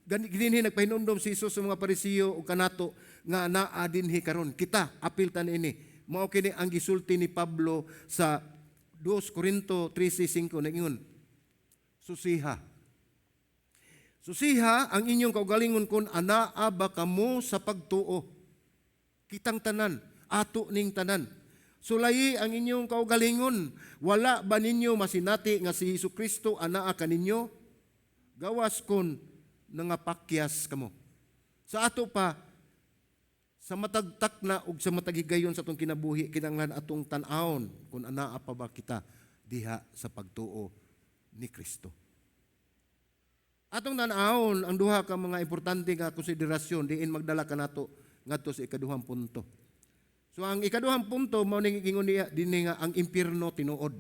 A: gani dinhi nagpahinumdom si Jesus sa mga Parisiyo ug kanato nga naa dinhi karon. Kita apil ta niini. Mao kini ang gisulti ni Pablo sa 2 Corinto 13:5, nagingon, "Susiha. Susiha ang inyong kaugalingon kung anaa ba kamo sa pagtuo." Kitang tanan, ato ning tanan. "Sulayi ang inyong kaugalingon. Wala ba ninyo masinati nga si Hesus Kristo anaa kaninyo? Gawas kon nangapakyas kamo." Sa ato pa, sa matag takna ug sa matag higayon sa atong kinabuhi, kinahanglan atong tan-awon kung anaa pa ba kita diha sa pagtuo ni Kristo. Atong tan-awon ang duha ka mga importante nga konsiderasyon diin magdala kanato ngadto sa ikaduhang punto. So ang ikaduhang punto mao ning giingon niya dinhi nga ang impierno tinuod.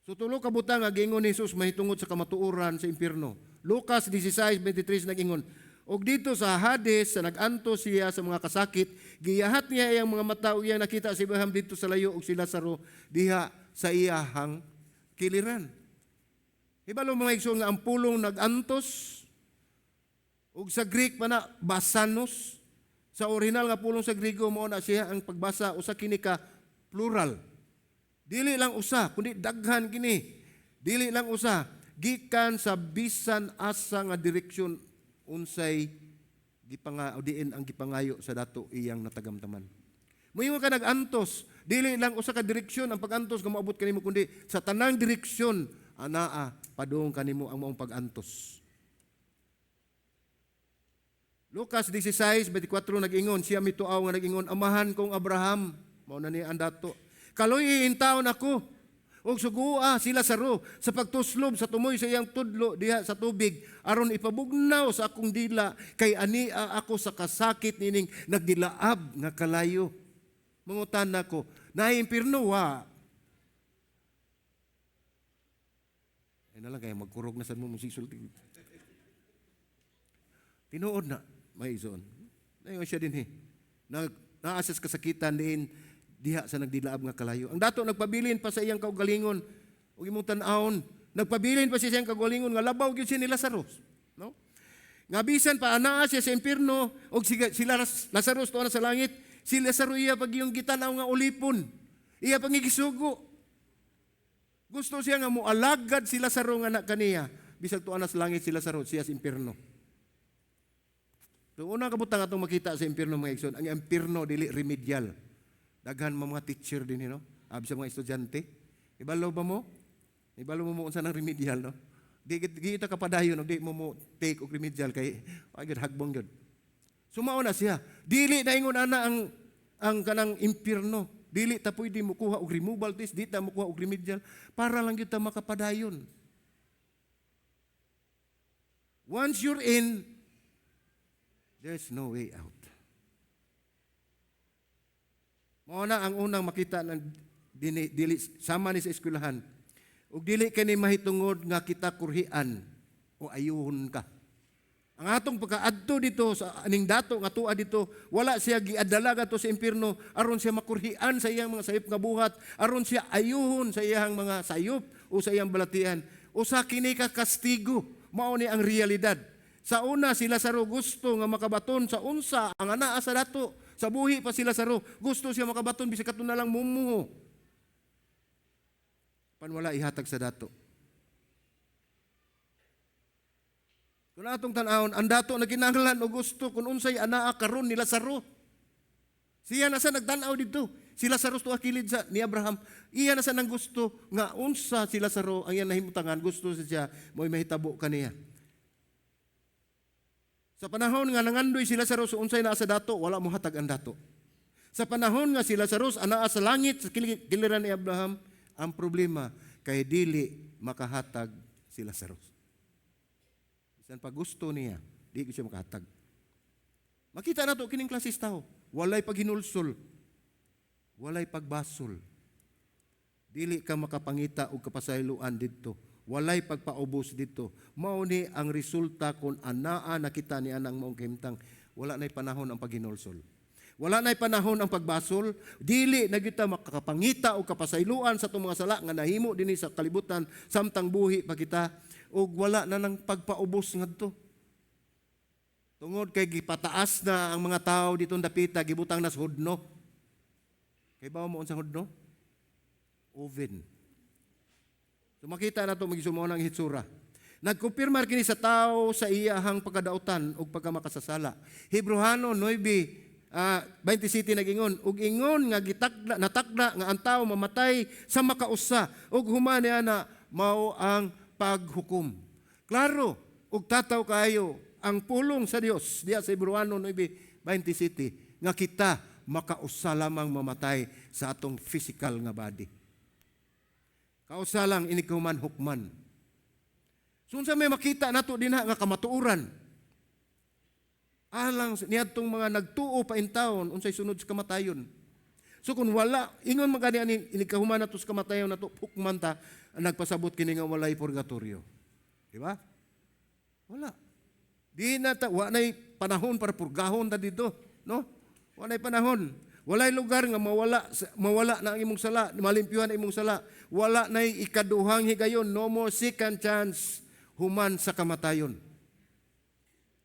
A: So tulo ka butang nga giingon ni Jesus mahitungod sa kamatuoran sa impierno. Lucas 16:23 nag-ingon, "Og didto sa Hades, sa nag-antos siya sa mga kasakit, giyahat niya iyang mga mata ug iyang nakita si Abraham didto sa layo ug si Lazaro diha sa iyahang kiliran." Hibalo, mga igsoon, nga ang pulong "nag-antos" ug sa Greek pa na "basanos", sa original nga pulong sa Griego, mao na siya ang pagbasa, usa kini ka plural. Dili lang usa kundi daghan kini. Dili lang usa, gikan sa bisan asa nga direksyon unsay gipanga o diin ang gipangayo sa dato, iyang natagamtaman. Moingon ka nag-antos, dili lang usa ka direksyon ang pag-antos nga moabot kanimo kundi sa tanang direksyon anaa padung kanimo ang maong pag-antos. Lucas 16:24 nag-ingon, siya mituaw nga nag-ingon, "Amahan kong Abraham," mao na ni ang dato, "kaluy taon ako, ug sugua si Lazaro sa pagtuslob sa tumoy sa iyang tudlo diha sa tubig aron ipabugnaw sa akong dila kay ania ako sa kasakit nining nagdilaab nga kalayo." Mangutan nako, naay impierno wa? Ay na lang kaya magkurog na sad mo mong sisulti. Tinuod na, may ison. Naingon siya dinhi. Nag naa siya sa kasakitan diin diha sa nagdilaab nga kalayo. Ang dato nagpabilin pa sa iyang kaugalingon ug imong tan-awon, nagpabilin pa siya sa iyang kaugalingon nga labaw gyud siya ni Lazarus, no? Nga bisan pa anaa siya sa impierno og sila Lazarus tuwa na sa langit, si Lazaro iya pag iyong gitan-aw nga ulipon. Iya pang gisugo. Gusto siya nga moalagad si Lazaro nga na kaniya. Bisag tuwa na sa langit si Lazaro, siya sa impierno. So unang kabutang atong makita sa impierno, mga igsoon, ang impierno dili remedial. Daghan mga teacher din, no? Abi sa mga estudyante. Ibalo ba mo? Ibalo mo mo unsa nang remedial, no? Di kita kapadayon og di mo mo take og remedial kay ay gyud hagbong gyud. So mao na siya. Dili na ingon ana ang kanang impierno. Dili ta pwede mokuha og removal test, di ta mokuha og remedial para lang gyud ta makapadayon. Once you're in, there's no way out. Mao na ang unang makita ng dini, dili sama ni sa eskwelahan. Ug dili kini mahitungod nga kita kurhian o ayuhon ka. Ang atong pagkaadto dito sa aning dato nga tuwa dito, wala siya giadala gadto sa impierno aron siya makurhian sa iyang mga sayop nga buhat, aron siya ayuhon sa iyang mga sayop o sa iyang balatian. Usa kini ka kastigo, mao ni ang realidad. Sa una, si Lazaro gusto nga makabaton sa unsa ang anaa sa dato. Sa buhi pa si Lazaro, gusto siya makabaton bisag kato na lang mumuho. Pan wala ihatag sa dato. Kung atong tan-awon, ang dato na kinahanglan og gusto kung unsay anaa karon ni Lazaro. Siya na sa nagtan-aw didto. Si Lazaro tuwa kilid sa ni Abraham. Iya na sa nang gusto nga unsa si Lazaro ang iyang nahimutangan, gusto siya mo'y mahitabo kaniya. Sa panahon nga nangandoy si Lazarus unsay naa sa dato, wala mohatag ang dato. Sa panahon nga si Lazarus anaa sa langit sa kiliran ni Abraham, ang problema kay dili makahatag si Lazarus. Bisan pa gusto niya, di ko siya makahatag. Makita nato kining klases tao, walay paghinulsol, walay pagbasol. Dili ka makapangita og kapasayloan didto. Walay pagpaubos didto. Mao ni ang resulta kung anaa nakita ni anang maong kahimtang. Wala na'y panahon ang paghinulsol. Wala na'y panahon ang pagbasol. Dili na kita makakapangita og kapasayloan sa atong mga sala nga nahimo dinhi sa kalibutan samtang buhi pa kita, ug wala na nang pagpaubos ngadto. Tungod kay gipataas na ang mga tao dito dapita, gibutang na sa hudno. Kay ba mo unsang hudno? Oven. So makita na to magisumo ng hitsura. Nagkumpirmar kini sa tao sa iyahang pagkadautan ug pagkamakasasala. Hebreohano 9 27 nagingon, ug ingon nga gitakda, natakda nga ang tao mamatay sa makausa ug human niya na mao ang paghukom. Klaro ug tataw kaayo ang pulong sa Dios diya sa Hebreohano 9:27 nga kita makausa lamang mamatay sa atong physical nga body. Kausa lang inig human hukman. So unsa may makita nato dinha nga kamatuoran? Alang niadtong mga nagtuo pa in taon, unsay sunod sa kamatayon? So kung wala, ingon man gani ani inig kahuman nato sa kamatayon nato hukman ta, nagpasabot kini nga walay purgatorio. Di ba? Wala. Di na ta, wa na'y panahon para purgahon ta dito, no? Wa na'y panahon. Walay lugar nga mawala na ang imong sala, malimpyuhan ang imong sala. Wala na'y ikaduhang higayon, no more second chance human sa kamatayon.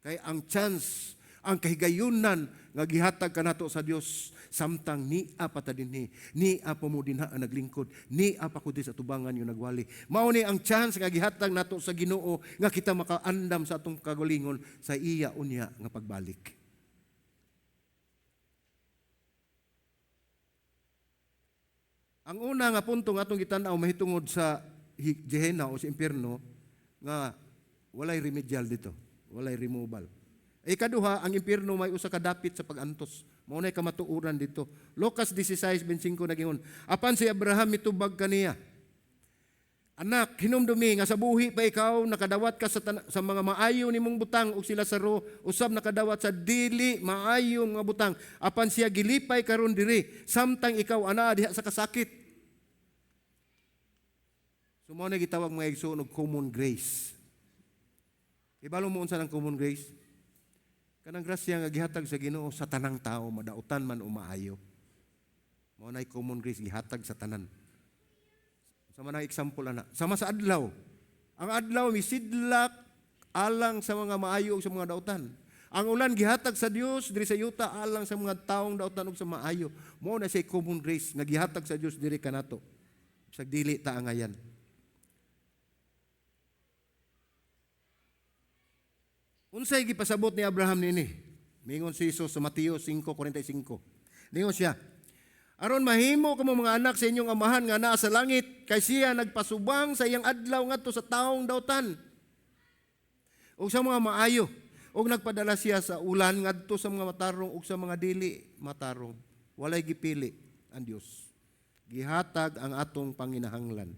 A: Kay ang chance, ang kahigayunan nga gihatag kanato sa Dios samtang nia pa ta dinhi, nia pa mo dinha ang naglingkod, nia pa ko sa tubangan yung nagwali. Mao ni ang chance nga gihatag nato sa Ginoo nga kita makaandam sa atong kagalingon sa iya unya nga pagbalik. Ang una nga punto nga atong gitan-aw mahitungod sa Gehenna o sa impierno nga walay remedial dito, walay removal. Ikaduha, ang impierno may usa ka dapit sa pag-antos. Mao nay kamatuoran dito. Lucas 16:25 nagingon, apan si Abraham mitubag kaniya. Anak, hinumdumi nga sa buhi pa ikaw nakadawat ka sa mga maayo nimong butang ug sila sa Lazaro usab nakadawat sa dili maayo nga butang. Apan siya gilipay karon diri samtang ikaw anaa diha sa kasakit. So mao na gitawag mga igsoon og common grace. Ibalo mo unsa ng common grace? Kanang grasya nga gihatag sa Ginoo sa tanang tao, madautan man o maayo. Mao nay common grace gihatag sa tanan. Sama na example ana, sama sa adlaw. Ang adlaw misidlak alang sa mga maayo ug sa mga dautan. Ang ulan gihatag sa Dios diri sa yuta alang sa mga taong dautan ug sa maayo. Mao na siya common grace nga gihatag sa Dios diri kanato. Bisag dili ta angayan. Unsay gipasabot ni Abraham niini? Mingon si Jesus sa Mateo 5:45. Ningon siya, aron mahimo kamo mga anak sa inyong amahan nga naa sa langit, kay siya nagpasubang sa iyang adlaw ngadto sa taong dautan ug sa mga maayo, ug nagpadala siya sa ulan ngadto sa mga matarong ug sa mga dili matarong. Walay gipili ang Dios. Gihatag ang atong panginahanglan.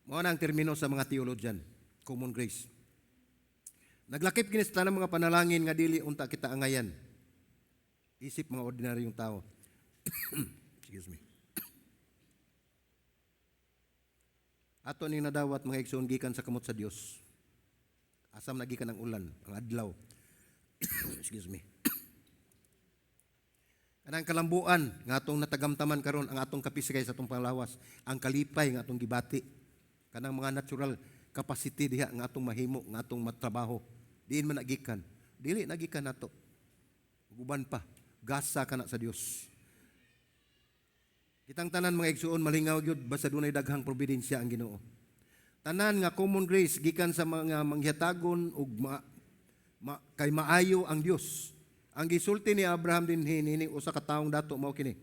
A: Mao na ang termino sa mga theologian, common grace. Naglakip kini sa tanang mga panalangin nga dili unta kita angayan. Isip mga ordinaryong tao. Excuse me. Ato ning nadawat mga igsoon gikan sa kamot sa Dios. Asam na gikan ang ulan, ang adlaw. Excuse me. Kanang kalambuan nga atong natagamtaman karon, ang atong kapisgay sa atong panglawas, ang kalipay nga atong gibati, kanang mga natural capacity diha nga atong mahimo, nga atong matrabaho, diin man nagikan. Dili nagikan nato. Uban pa, gasa kana sa Dios. Kitang tanan mga igsuon malingaw gyud basta dunay daghang providensya ang Ginoo. Tanan nga common grace gikan sa mga manghatagon ug kay maayo ang Dios. Ang gisulti ni Abraham dinhi nining usa ka taong dato mao kini.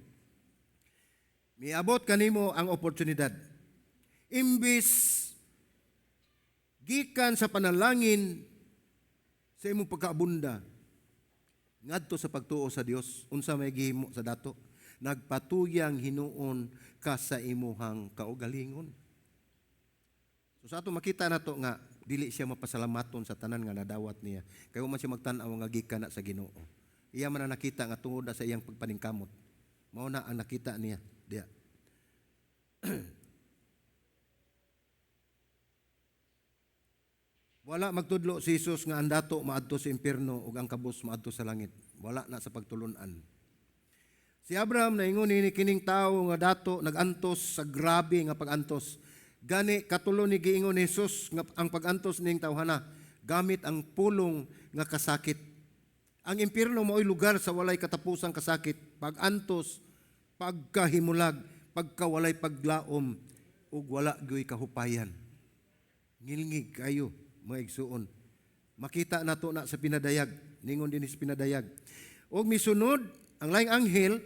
A: Miabot kanimo ang oportunidad. Imbis gikan sa panalangin sa imong pagkaabunda ngadto sa pagtuo sa Dios, unsa may gihimo sa dato? Nagpatuyang hinuon ka sa imuhang kaugalingon. So sa ato makita nato nga dili siya mapasalamaton sa tanan nga nadawat niya. Kay man siya magtan-aw nga gikan na sa Ginoo. Iya man ang nakita nga tungod na sa iyang pagpaningkamot. Mao na ang nakita niya diya. Wala magtudlo si Jesus nga ang dato maadto sa impierno ug ang kabus maadto sa langit. Wala na sa pagtulunan. Si Abraham naingon ni kining tawo nga dato nagantos sa grabe nga pagantos. Gani katulo ni giingon ni Jesus nga ang pagantos ning tawhana gamit ang pulong nga kasakit. Ang impierno mao'y lugar sa walay katapusang kasakit, pagantos, pagkahimulag, pagkawalay paglaom ug wala gyoy kahupayan. Ngilngig kayo, mga igsuon. Makita nato na sa pinadayag, ningon din sa pinadayag. Og misunod ang laing anghel,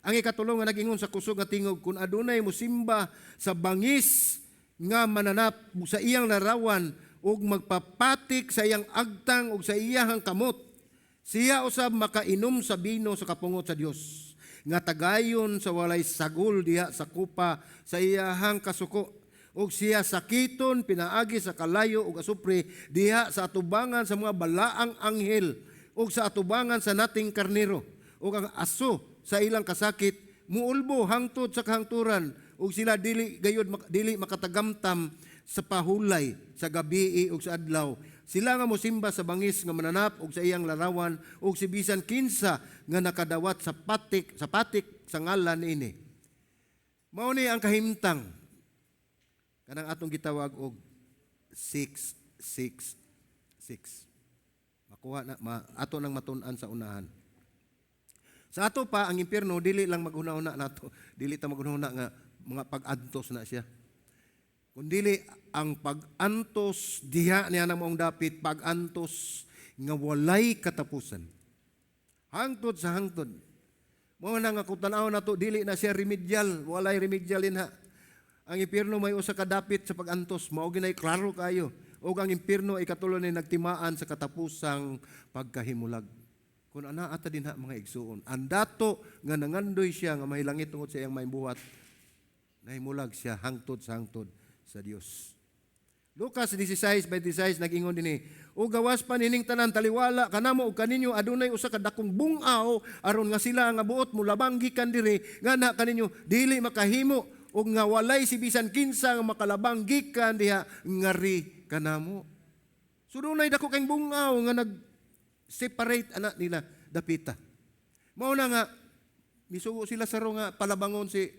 A: ang ikatulo nga nag-ingon sa kusog nga tingog, kung adunay musimba sa bangis nga mananap sa iyang larawan ug magpapatik sa iyang agtang ug sa iyang kamot, siya usab makainom sa bino sa kapungot sa Dios nga tagayon sa walay sagol diha sa kupa sa iyahang kasuko, ug siya sakiton pinaagi sa kalayo ug asupre diha sa atubangan sa mga balaang anghel ug sa atubangan sa nating karnero, ug ang aso sa ilang kasakit muulbo hangtod sa kahangturan, ug sila dili gayud dili makatagamtam sa pahulay sa gabii ug sa adlaw. Sila nga mosimba sa bangis nga mananap ug sa iyang larawan ug si bisan kinsa nga nakadawat sa patik sa ngalan niini. Mao ni ang kahimtang kanang atong gitawag og 666. Makuha na ato nang matun-an sa unahan. Sa ato pa ang impierno, dili lang maghuna-huna nato, dili ta maghuna nga mga pag-antos na siya. Kundili ang pag-antos diha niya na maong dapit, pag-antos nga walay katapusan. Hangtod sa hangtod. Mao na nga kung tan-aw nato, dili na siya remedial, walay remedial ha. Ang impierno may usa ka dapit sa pag-antos, mao ginay klaro kayo. Ug ang impierno ay katulo ni nagtimaan sa katapusang pagkahimulag. Kung ana ata dinha, mga igsuon, ang dato nga nangandoy siya nga mahilangit tungod sa iyang maimbuhat, nahimulag siya hangtod sa hangtod sa Dios. Lucas 16:26 nag-ingon dinhi, "O gawas pa nining tanan, taliwala kanamo ug kaninyo adunay usa ka dakong bungaw aron nga sila nga buot mo labang gikan diri ngana kaninyo dili makahimo ug nga walay si bisan kinsa nga makalabang gikan diha ngari kanamo." So dunay dako kay bungaw nga nag separate ana nila dapita. Mao na nga misugo si Lazaro nga palabangon si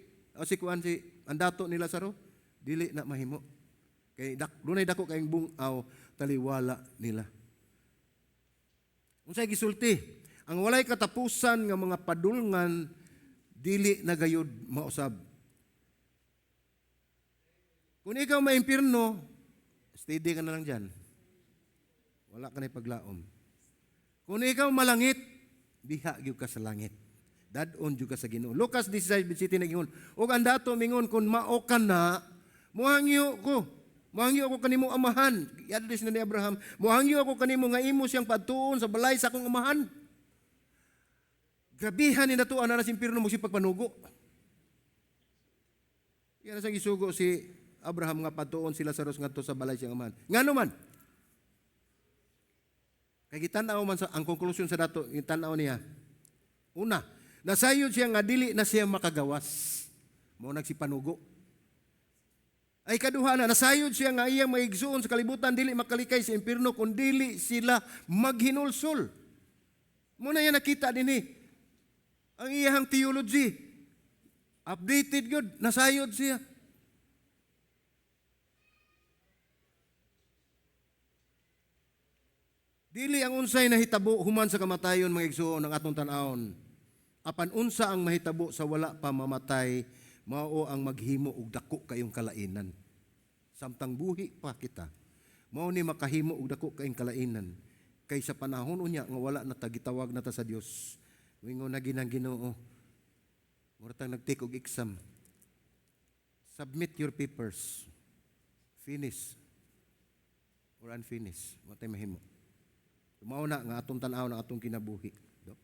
A: kuan si ang dato ni Lazaro, dili na mahimo. Kay dunay dako kayong bungaw taliwala nila. Unsay gisulti? Ang walay katapusan nga mga padulngan dili na gayud mausab. Kung ikaw maimpirno, steady ka na lang dyan. Wala ka na paglaom. Kung ikaw malangit, biha gyud ka sa langit. Dad-on gyud ka sa Ginoo. Lucas 16:27 nagingon, "Ug ang dato mingon, kung mao ka na, muhangyo ko. Muhangyo ako kanimo amahan." I-address na ni Abraham. "Muhangyo ako kanimo nga imo siyang padtuon sa balay sa akong amahan." Grabihan ni natuan na sa impirno mo si pagpanugo. Yan sa gisugo si Abraham nga padtuon si Lazarus ngadto sa balay siyang amahan. Ngano man? Kay gitan-aw man sa ang konklusyon sa dato, gitan-aw niya. Una, nasayod siya nga dili na siya makagawas. Mao nagsipanugo. Ay kaduha na, nasayod siya nga iyang maigsuon sa kalibutan dili makalikay sa impierno kung dili sila maghinulsol. Muna yan nakita dinhi. Ang iyang theology, updated good, nasayod siya. Dili ang unsay nahitabo human sa kamatayon, mga igsuon, ang atong tan-awon. Apan unsa ang mahitabo sa wala pa mamatay, mao ang maghimo og dako kayong kalainan. Samtang buhi pa kita, mao ni makahimo og dako kayong kalainan. Kay sa panahon unya nga wala na ta, gitawag na ta sa Dios. Wingon na ginang Ginoo, mura tang nag-take og exam. Submit your papers. Finish or unfinished. Wa tay mahimo. Mao na nga atong tan-aw na atong kinabuhi. Do.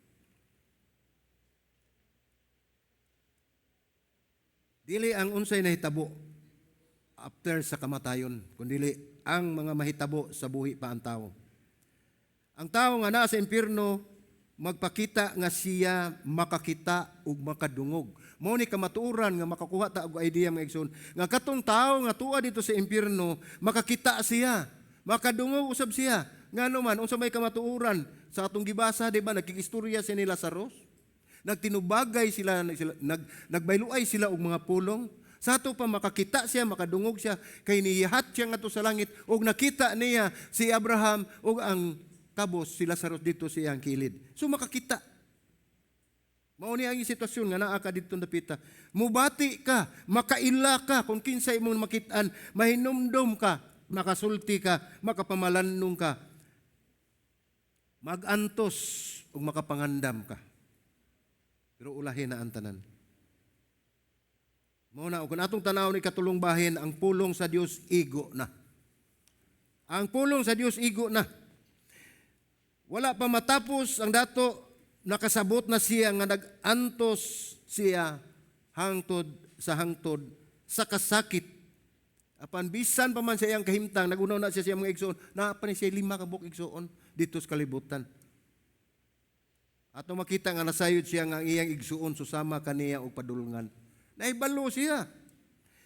A: Dili ang unsay nahitabo after sa kamatayon, kundili ang mga mahitabo sa buhi pa ang tao. Ang tao nga naa sa impierno, Magpakita nga siya makakita ug makadungog. Mao ni kamatuoran nga makakuha ta og idea, mga igsoon, nga katong tawo nga tuwa dito sa impyerno, makakita siya, makadungog usab siya. Ngano man, unsa may kamatuoran sa atong gibasa, di ba, nagkikistorya siya ni Lazarus? Nagtinubagay sila, sila nagbayluay sila og mga pulong. Sa ato pa makakita siya, makadungog siya, kay niyahat siya ngadto sa langit ug nakita niya si Abraham ug ang kabos si Lazarus dito sa iyang kilid. So makakita. Mao ni ang sitwasyon nga naa ka didto dapita. Mubati ka, makaila ka kung kinsa imong makit-an, mahinumdom ka, makasulti ka, makapamalandong ka. Magantos ug makapangandam ka. Pero ulahin na ang tanan. Mao na, kung atong tanaw ni katulong bahin, ang pulong sa Dios igo na. Ang pulong sa Dios igo na. Wala pa matapos ang dato, nakasabot na siya nga nag-antos siya hangtod sa hangtod sa kasakit. Apan bisan pa man sa iyang kahimtang, nagunaw na siya sa iyang mga igsoon, naa pa ni siya 5 ka buok igsoon dito sa kalibutan. Ato makita nga nasayod siya nga ang iyang igsuon susama kaniya og padulngan. Naibalo siya.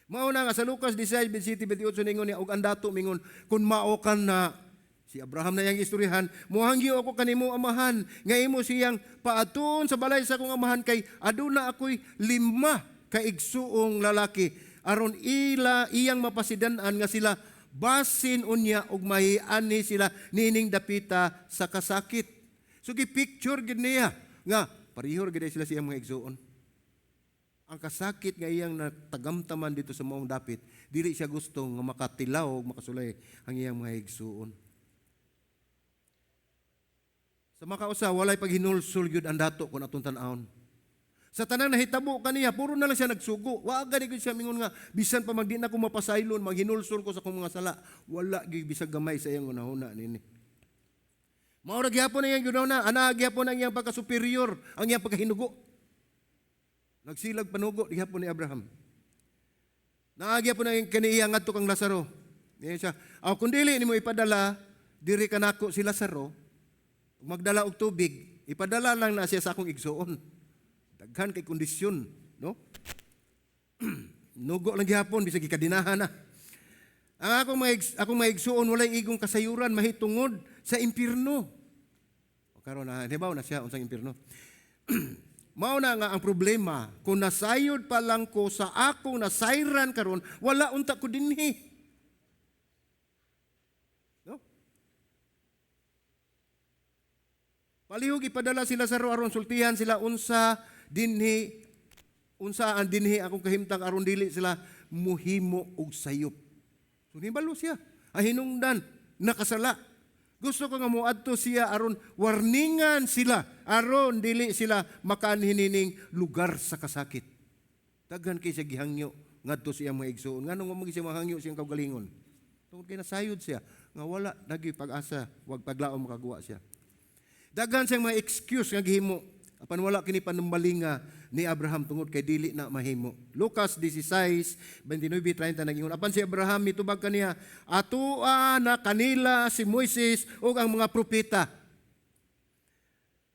A: Mao na nga sa Lucas 16, 27, 28 ningon niya, og ang dato mingon, "Kung mao ka na," si Abraham na iyang istoryahan, "muhangyo ako kanimo, amahan, nga imo siyang paadtuon sa balay sa akong amahan kay aduna ako'y 5 ka igsuong lalaki aron ila iyang mapasidan-an nga sila basin unya og mahiani sila niining dapita sa kasakit." So gi-picture gid niya nga pareho gid sila sa iyang mga igsuon. Ang kasakit nga iyang natagamtaman dito sa maong dapit, dili siya gusto nga makatilaw o makasulay ang iyang mga igsuon. Sa makausa, walay paghinulsol gyud ang dato kung atong tan-awon. Sa tanang nahitabo kaniya, puro na lang siya nagsugo. Wa gani gyud siya mingon nga bisan pa magdi na ko mapasaylon, maghinulsol ko sa akong mga sala. Wala gyud bisag gamay sa iyang hunahuna nini. Mao ra gyapon ang iyang hunahuna, ana gyapon ang iyang pagka-superior, ang iyang pagkahinugo. Nagsilag panugo gihapon ni Abraham. Naa gyapon ang kaniya ngadto kang Lazaro. Niya siya, "Aw kung dili nimo ipadala diri kanako si Lazaro, magdala og tubig, ipadala lang na siya sa akong igsuon." Daghan kay kondisyon, no? Nugo lang gihapon bisag gikadinahan na. "Ang akong mga igsuon walay igong kasayuran mahitungod sa impierno." O karon na hibaw na siya unsang impierno. Mao na nga ang problema, kung nasayod pa lang ko sa akong nasayran karon, wala unta ko dinhi. No? Palihog ipadala sila sa aron sultihan sila unsa dinhi, unsa ang dinhi akong kahimtang aron dili sila muhimo og sayop. So nibalo siya. Ang hinungdan nakasala. Gusto ko nga moadto siya aron warningan sila aron dili sila makaanhi nining lugar sa kasakit. Daghan kay siya gihangyo ngadto sa iyang mga igsuon. Nganong wa siya mahangyo siyang kaugalingon? Tungod kay nasayod siya nga wala nagi pag-asa, wag paglaom makaguwa siya. Daghan siyang mga excuse nga gihimo apan wala kini panumbalinga ni Abraham tungod kay dili na mahimo. Lucas 16:29-30 nagingon, apan si Abraham mitubag kaniya, "Atoa na kanila si Moises ug ang mga propeta.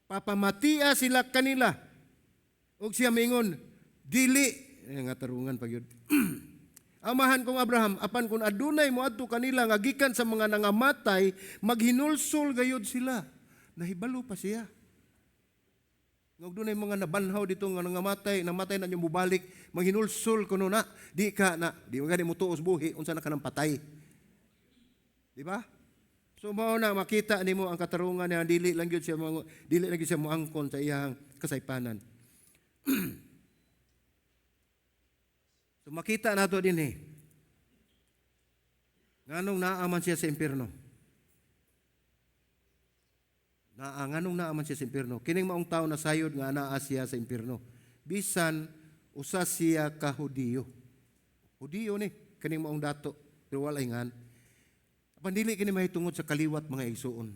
A: Papamatia sila kanila." Ug siya mingon, "Dili." Eh, nga tarungan pa gyud. "Amahan kong Abraham, apan kung adunay moadto kanila nga gikan sa mga nangamatay, maghinulsol gayud sila." Nahibalo pa siya. Nga dunay mga nabanhaw dito nga nangamatay, namatay na nyo mubalik, maghinulsol kuno na, di ka na, di man gani motuos buhi, unsa na ka nang patay. Di ba? So mao na makita nimo ang katarungan niya, dili lang gyud siya moangkon sa iyang kasaypanan. So makita nato dinhi. Nganong naa man siya sa impierno? Naa nganong naa man siya sa impierno? Kining maong tao na sayod nga naa siya sa impierno. Bisan usa siya ka Hudiyo. Hudiyo ni kining maong dato, pero walay ngan. Apan dili kini mahitungod sa kaliwat, mga igsuon.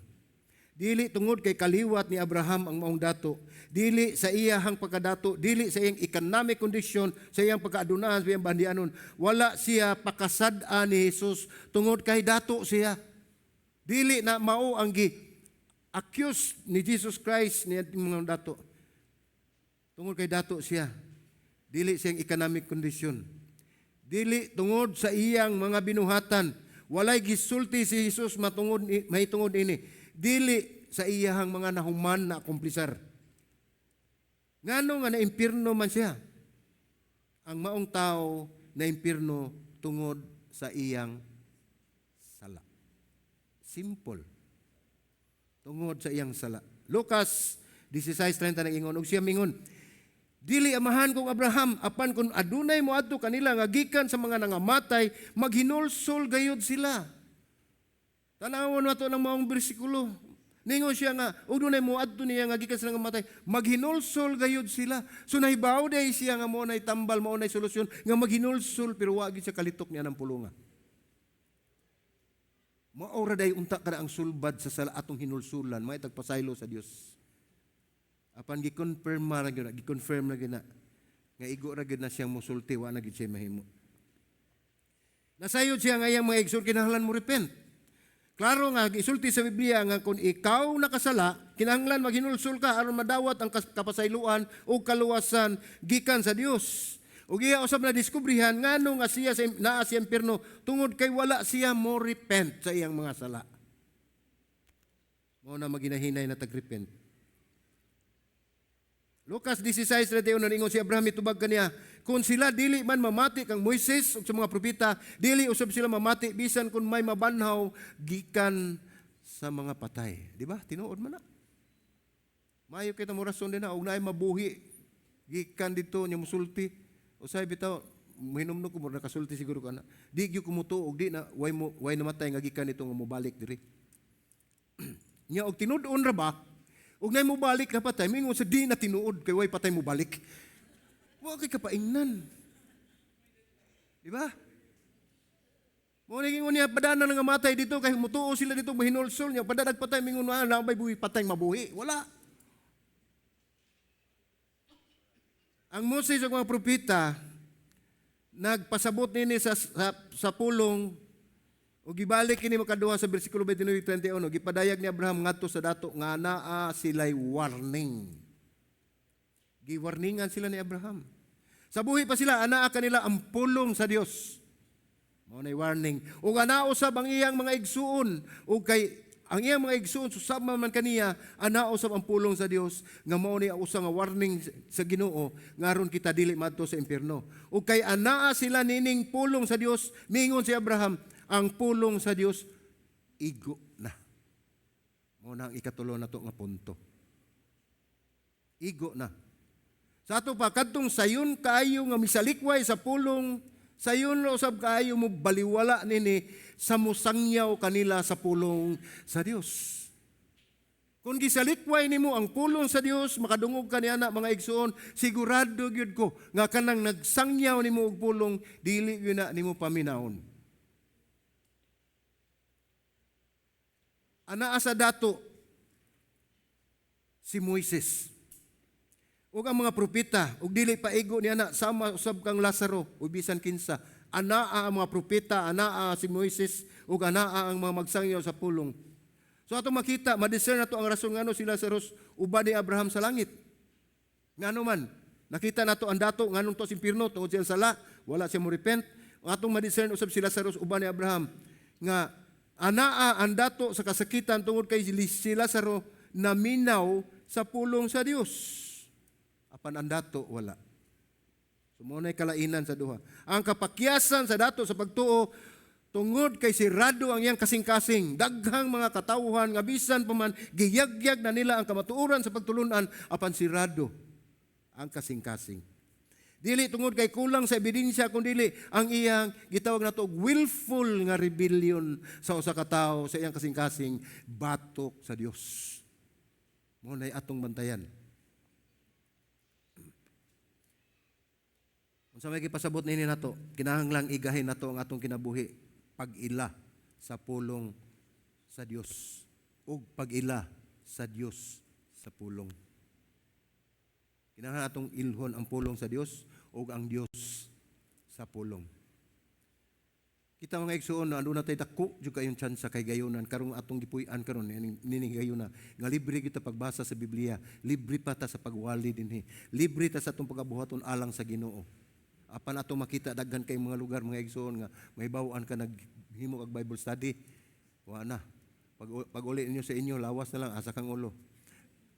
A: Dili tungod kay kaliwat ni Abraham ang maong dato. Dili sa iyahang pagkadato, dili sa iyang economic condition, sa iyang pagkaadunahan, sa iyang bandianon. Wala siya pakasad-an ni Jesus tungod kay dato siya. Dili na mao ang gi Accused ni Jesus Christ ni mga dato. Tungod kay dato siya. Dili siyang economic condition. Dili tungod sa iyang mga binuhatan. Walay gisulti si Jesus matungod mahitungod ini. Dili sa iyahang mga nahuman na akumplisar. Ngano nga naimpirno man siya? Ang maong tao na impirno tungod sa iyang sala. Simple. Tungod sa iyang sala. Lucas 16:30 nag-ingon og siya mingon, "Dili, amahan kong Abraham, apan kung adunay moadto kanila nga gikan sa mga nangamatay, maghinulsol gayud sila." Tanawon nato ng maong bersikulo. Ningon siya nga, ug dunay moadto niya nga gikan sa nangamatay, maghinulsol gayud sila. So nahibaw day siya nga mao nay tambal, mao nay solusyon nga maghinulsol, pero wa gyud siya kalitok niya ng pulunga. Mao ra day unta kada ang sulbad sa sala atong hinulsulan, may tagpasaylo sa Dios. Apan gi-confirm ra gyud, gi-confirm na gyud na nga igo ra gyud na siyang musulti, wa na gyud siya mahimo. Nasayod siya nga iyang mga igsoon kinahanglan mo repent. Klaro nga gisulti sa Biblia nga kung ikaw nakasala, kinahanglan maghinulsol ka aron madawat ang kapasayloan o kaluwasan gikan sa Dios. Ug iya usab na diskubrihan ngano nga siya sa naa sa impierno tungod kay wala siya mo repent sa iyang mga sala. Mao na maginahinay na tag-repent. Lucas 16:31, ningon si Abraham mitubag kaniya, "Kung sila dili man mamati kang Moises ug sa mga propeta, dili usab sila mamati bisan kung may mabanhaw gikan sa mga patay." Di ba? Tinuod man na. Maayo kita mo rason din na og naay mabuhi gikan dito nya musulti. Usay bitaw muhinumdum ko mo nakasulti siguro ka na. Di gyud ko mutuo og di na way mo way namatay nga gikan dito nga mobalik diri. Nya og tinud-on ra ba? Ug nay mobalik na patay, mingon sa di na tinuod kay way patay mobalik. Wa kay kapaingnan. Di ba? Mo ni ingon niya padana nga matay dito kay mutuo sila dito mahinulsol niya padanag patay, mingon na may buhi patay mabuhi. Wala. Ang Moses ug mga propeta nagpasabot nini sa pulong ug gibalik kini makaduha sa bersikulo 29-21, gipadayag ni Abraham ngadto sa dato nga naa sila'y warning. Giwarningan sila ni Abraham. Sa buhi pa sila, anaa kanila ang pulong sa Dios. Mao nay warning. Ug ana usab ang iyang mga igsuon, ug kay ang iyang mga igsuon susama man kaniya, ana usab ang pulong sa Dios nga mao ni usa nga warning sa Ginoo nga aron kita dili madto sa impierno. Ug kay anaa sila nining pulong sa Dios, mingon si Abraham, ang pulong sa Dios igo na. Mao na ang ikatulo nato nga punto. Igo na. Sa ato pa kadtong sayon kaayo nga misalikway sa pulong, sayon ra usab kaayo mo baliwala nini sa musangyaw kanila sa pulong sa Dios. Kung gisalikway nimo ang pulong sa Dios, makadungog ka niana mga igsuon, sigurado gyud ko nga kanang nagsangyaw nimo og pulong dili gyud na nimo paminawon. Anaa sa dato si Moises ug ang mga propeta, ug dili paigo niya na sama usab kang Lazaro ug bisan kinsa. Anaa ang mga propeta, anaa si Moises ug anaa ang mga magsangyaw sa pulong. So atong makita, ma-discern nato ang rason ngano si Lazarus uban ni Abraham sa langit. Ngano man nakita nato ang dato nganong to sa impierno tungod siyang sala, wala siya mo repent. Atong ma-discern usab si Lazarus uban ni Abraham nga anaa ang dato sa kasakitan tungod kay si Lazaro naminaw sa pulong sa Dios. Apan ang dato wala. So mao nay kalainan sa duha. Ang kapakyasan sa dato sa pagtuo tungod kay sirado ang iyang kasing-kasing, daghang mga katawhan nga bisan pa man giyagyag na nila ang kamatuoran sa pagtulunan, apan sirado ang kasing-kasing. Dili tungod kay kulang sa ebidensya, kun dili ang iyang gitawag nato og willful nga rebellion sa usa ka tawo sa iyang kasing-kasing batok sa Dios. Mao nay atong bantayan. Unsa may gipasabot nini nato, kinahanglang igahin nato ang atong kinabuhi pag-ila sa pulong sa Dios ug pag-ila sa Dios sa pulong. Kinahanglan atong ilhon ang pulong sa Dios ug ang Dios sa pulong. Kita, mga igsoon, na aduna tay dako jud kayong tsansa kay gayunan karong atong gipuy-an karon nining gayuna nga libre kita pagbasa sa Biblia, libre pa ta sa pagwali dinhi, libre ta sa atong pagabuhaton alang sa Ginoo. Apan atong makita, daghan kay mga lugar, mga igsoon, nga mahibaw-an ka naghimo kag Bible study, wa na. Pag uli ninyo sa inyo, lawas na lang asa kang ulo.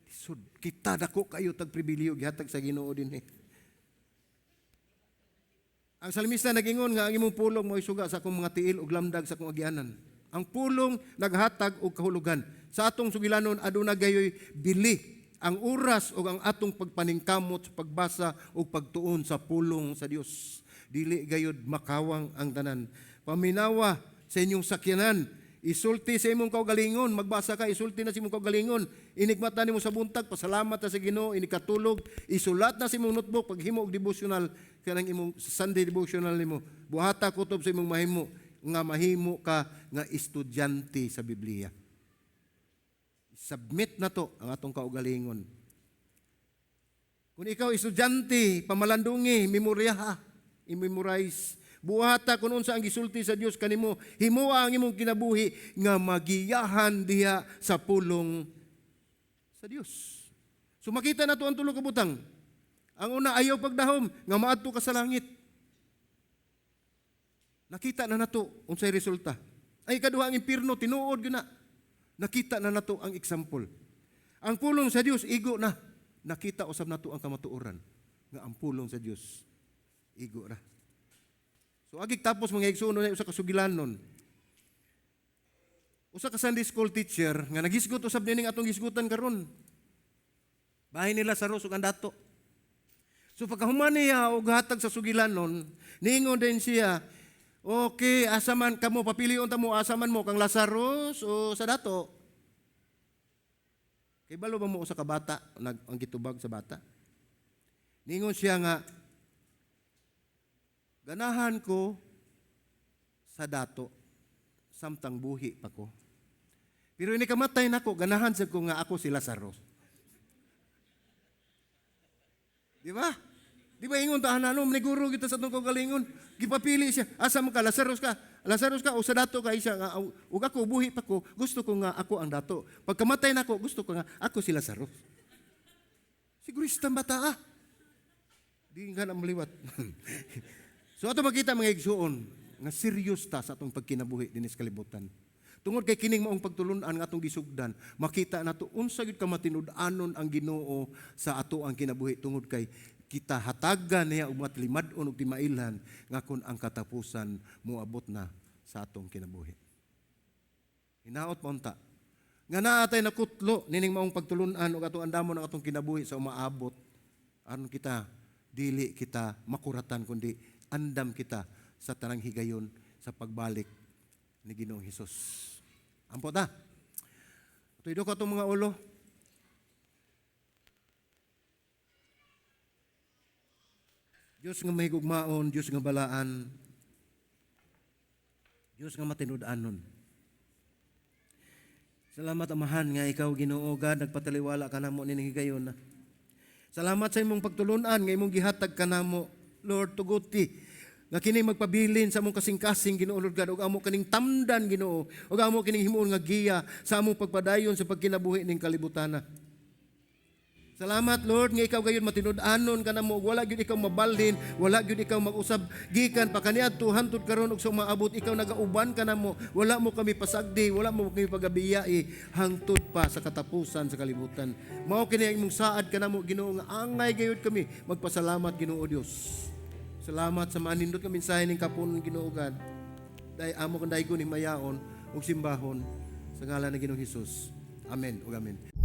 A: Lisod. Kita, dako kayo tag pribilehiyo gihatag sa Ginoo dinhi. Ang salmista nagingon nga ang imong pulong mo'y suga sa akong mga tiil ug lamdag sa akong agianan. Ang pulong naghatag og kahulugan. Sa atong sugilanon, aduna gayoy bili ang oras o ang atong pagpaningkamot sa pagbasa ug pagtuon sa pulong sa Dios. Dili gayod makawang ang tanan. Paminawa sa inyong sakyanan. Isulti sa imong kaugalingon, magbasa ka, isulti na sa imong kaugalingon. Inig mata nimo sa buntag, pasalamat ta sa Ginoo, inig katulog, isulat na sa imong notebook paghimo og devotional kanang imong Sunday devotional nimo. Buhata kutob sa imong mahimo nga mahimo ka nga estudyante sa Biblia. Submit na to ang atong kaugalingon. Kung ikaw estudyante, pamalandungi, memorya ha, i-memorize. Buhata kung unsa ang gisulti sa Dios kanimo, himoa ang imong kinabuhi nga magiyahan diha sa pulong sa Dios. So makita na to ang tulo ka butang. Ang una, ayaw pagdahom nga maadto ka sa langit. Nakita na nato unsay resulta. Ay ikaduha, ang impierno, tinuod gyud na. Nakita na nato ang example. Ang pulong sa Dios igo na. Nakita usab nato ang kamatuoran nga ang pulong sa Dios igo ra. So agig tapos, mga igsoon, na usa ka sugilanon. Usa ka Sunday school teacher nga nagisgot usab nining atong gisgutan karon. Bahin nila sa ug ang dato. So pagkahuman niya og hatag sa sugilanon, niingon din siya, "Okay, asa man kamo, papilion ta mo, asa man mo, kang Lazarus o sa dato?" Kay balo ba mo usa ka bata nag ang gitubag sa bata? Ningon siya nga, "Ganahan ko sa dato samtang buhi pa ko. Pero ini kamatay nako, ganahan sad ko nga ako si Lazarus." Di ba? Di ba ingon ta ano, niguro kita sa atong kaugalingon. Gipapili siya, asa man ka, Lazarus ka? Lazarus ka o sa dato ka isa nga ug ako buhi pa ko, gusto ko nga ako ang dato. Pagkamatay nako, gusto ko nga ako si Lazarus. Sigurista bata ah. Di nga na maliwat. So ato makita, mga igsuon, nga serious ta sa atong pagkinabuhi dinhi sa kalibutan. Tungod kay kining maong pagtulun-an nga atong gisugdan, makita nato unsa gyud ka matinud-anon ang Ginoo sa ato ang kinabuhi tungod kay kita hatagan niya og matlimad-on og timailhan nga kun ang katapusan moabot na sa atong kinabuhi. Hinaot pa unta nga naa tay nakutlo nining maong pagtulun-an ug atong andamon ang atong kinabuhi sa umaabot aron kita dili kita makuratan kundi andam kita sa tanang higayon sa pagbalik ni Ginoong Hesus. Ampo ta. Tuyo ko atong mga ulo. Diyos nga mahigugmaon, Diyos nga balaan, Diyos nga matinud-anon. Salamat, Amahan, nga ikaw, Ginoo God, nagpataliwala ka namo nining higayon na. Salamat sa imong pagtulunan nga imong gihatag kanamo, Lord, tuguti nga kini magpabilin sa among kasing-kasing, Ginoo Lord God, ug amo kaning tamdan, Ginoo, ug amo kining himuon nga giya sa among pagpadayon sa pagkinabuhi ning kalibutana. Salamat, Lord, nga ikaw gayon matinud-anon ka namo, wala gyud ikaw mabalhin, wala gyud ikaw mag-usab gikan pa kaniadto hantod karon ug sa maabot. Ikaw nagauban ka namo, wala mo kami pasagdi, wala mo kami pagabiyai hangtod pa sa katapusan sa kalibutan. Mao kini ang imong saad kanamo, Ginoo, nga angay gayud kami magpasalamat, Ginoo Dios. Salamat sa manindot nga mensahe ning kapon, Ginoo God. Dahil amo kang daygon himayaon ug simbahon sa ngalan ng Ginoong Hesus. Amen ug amen.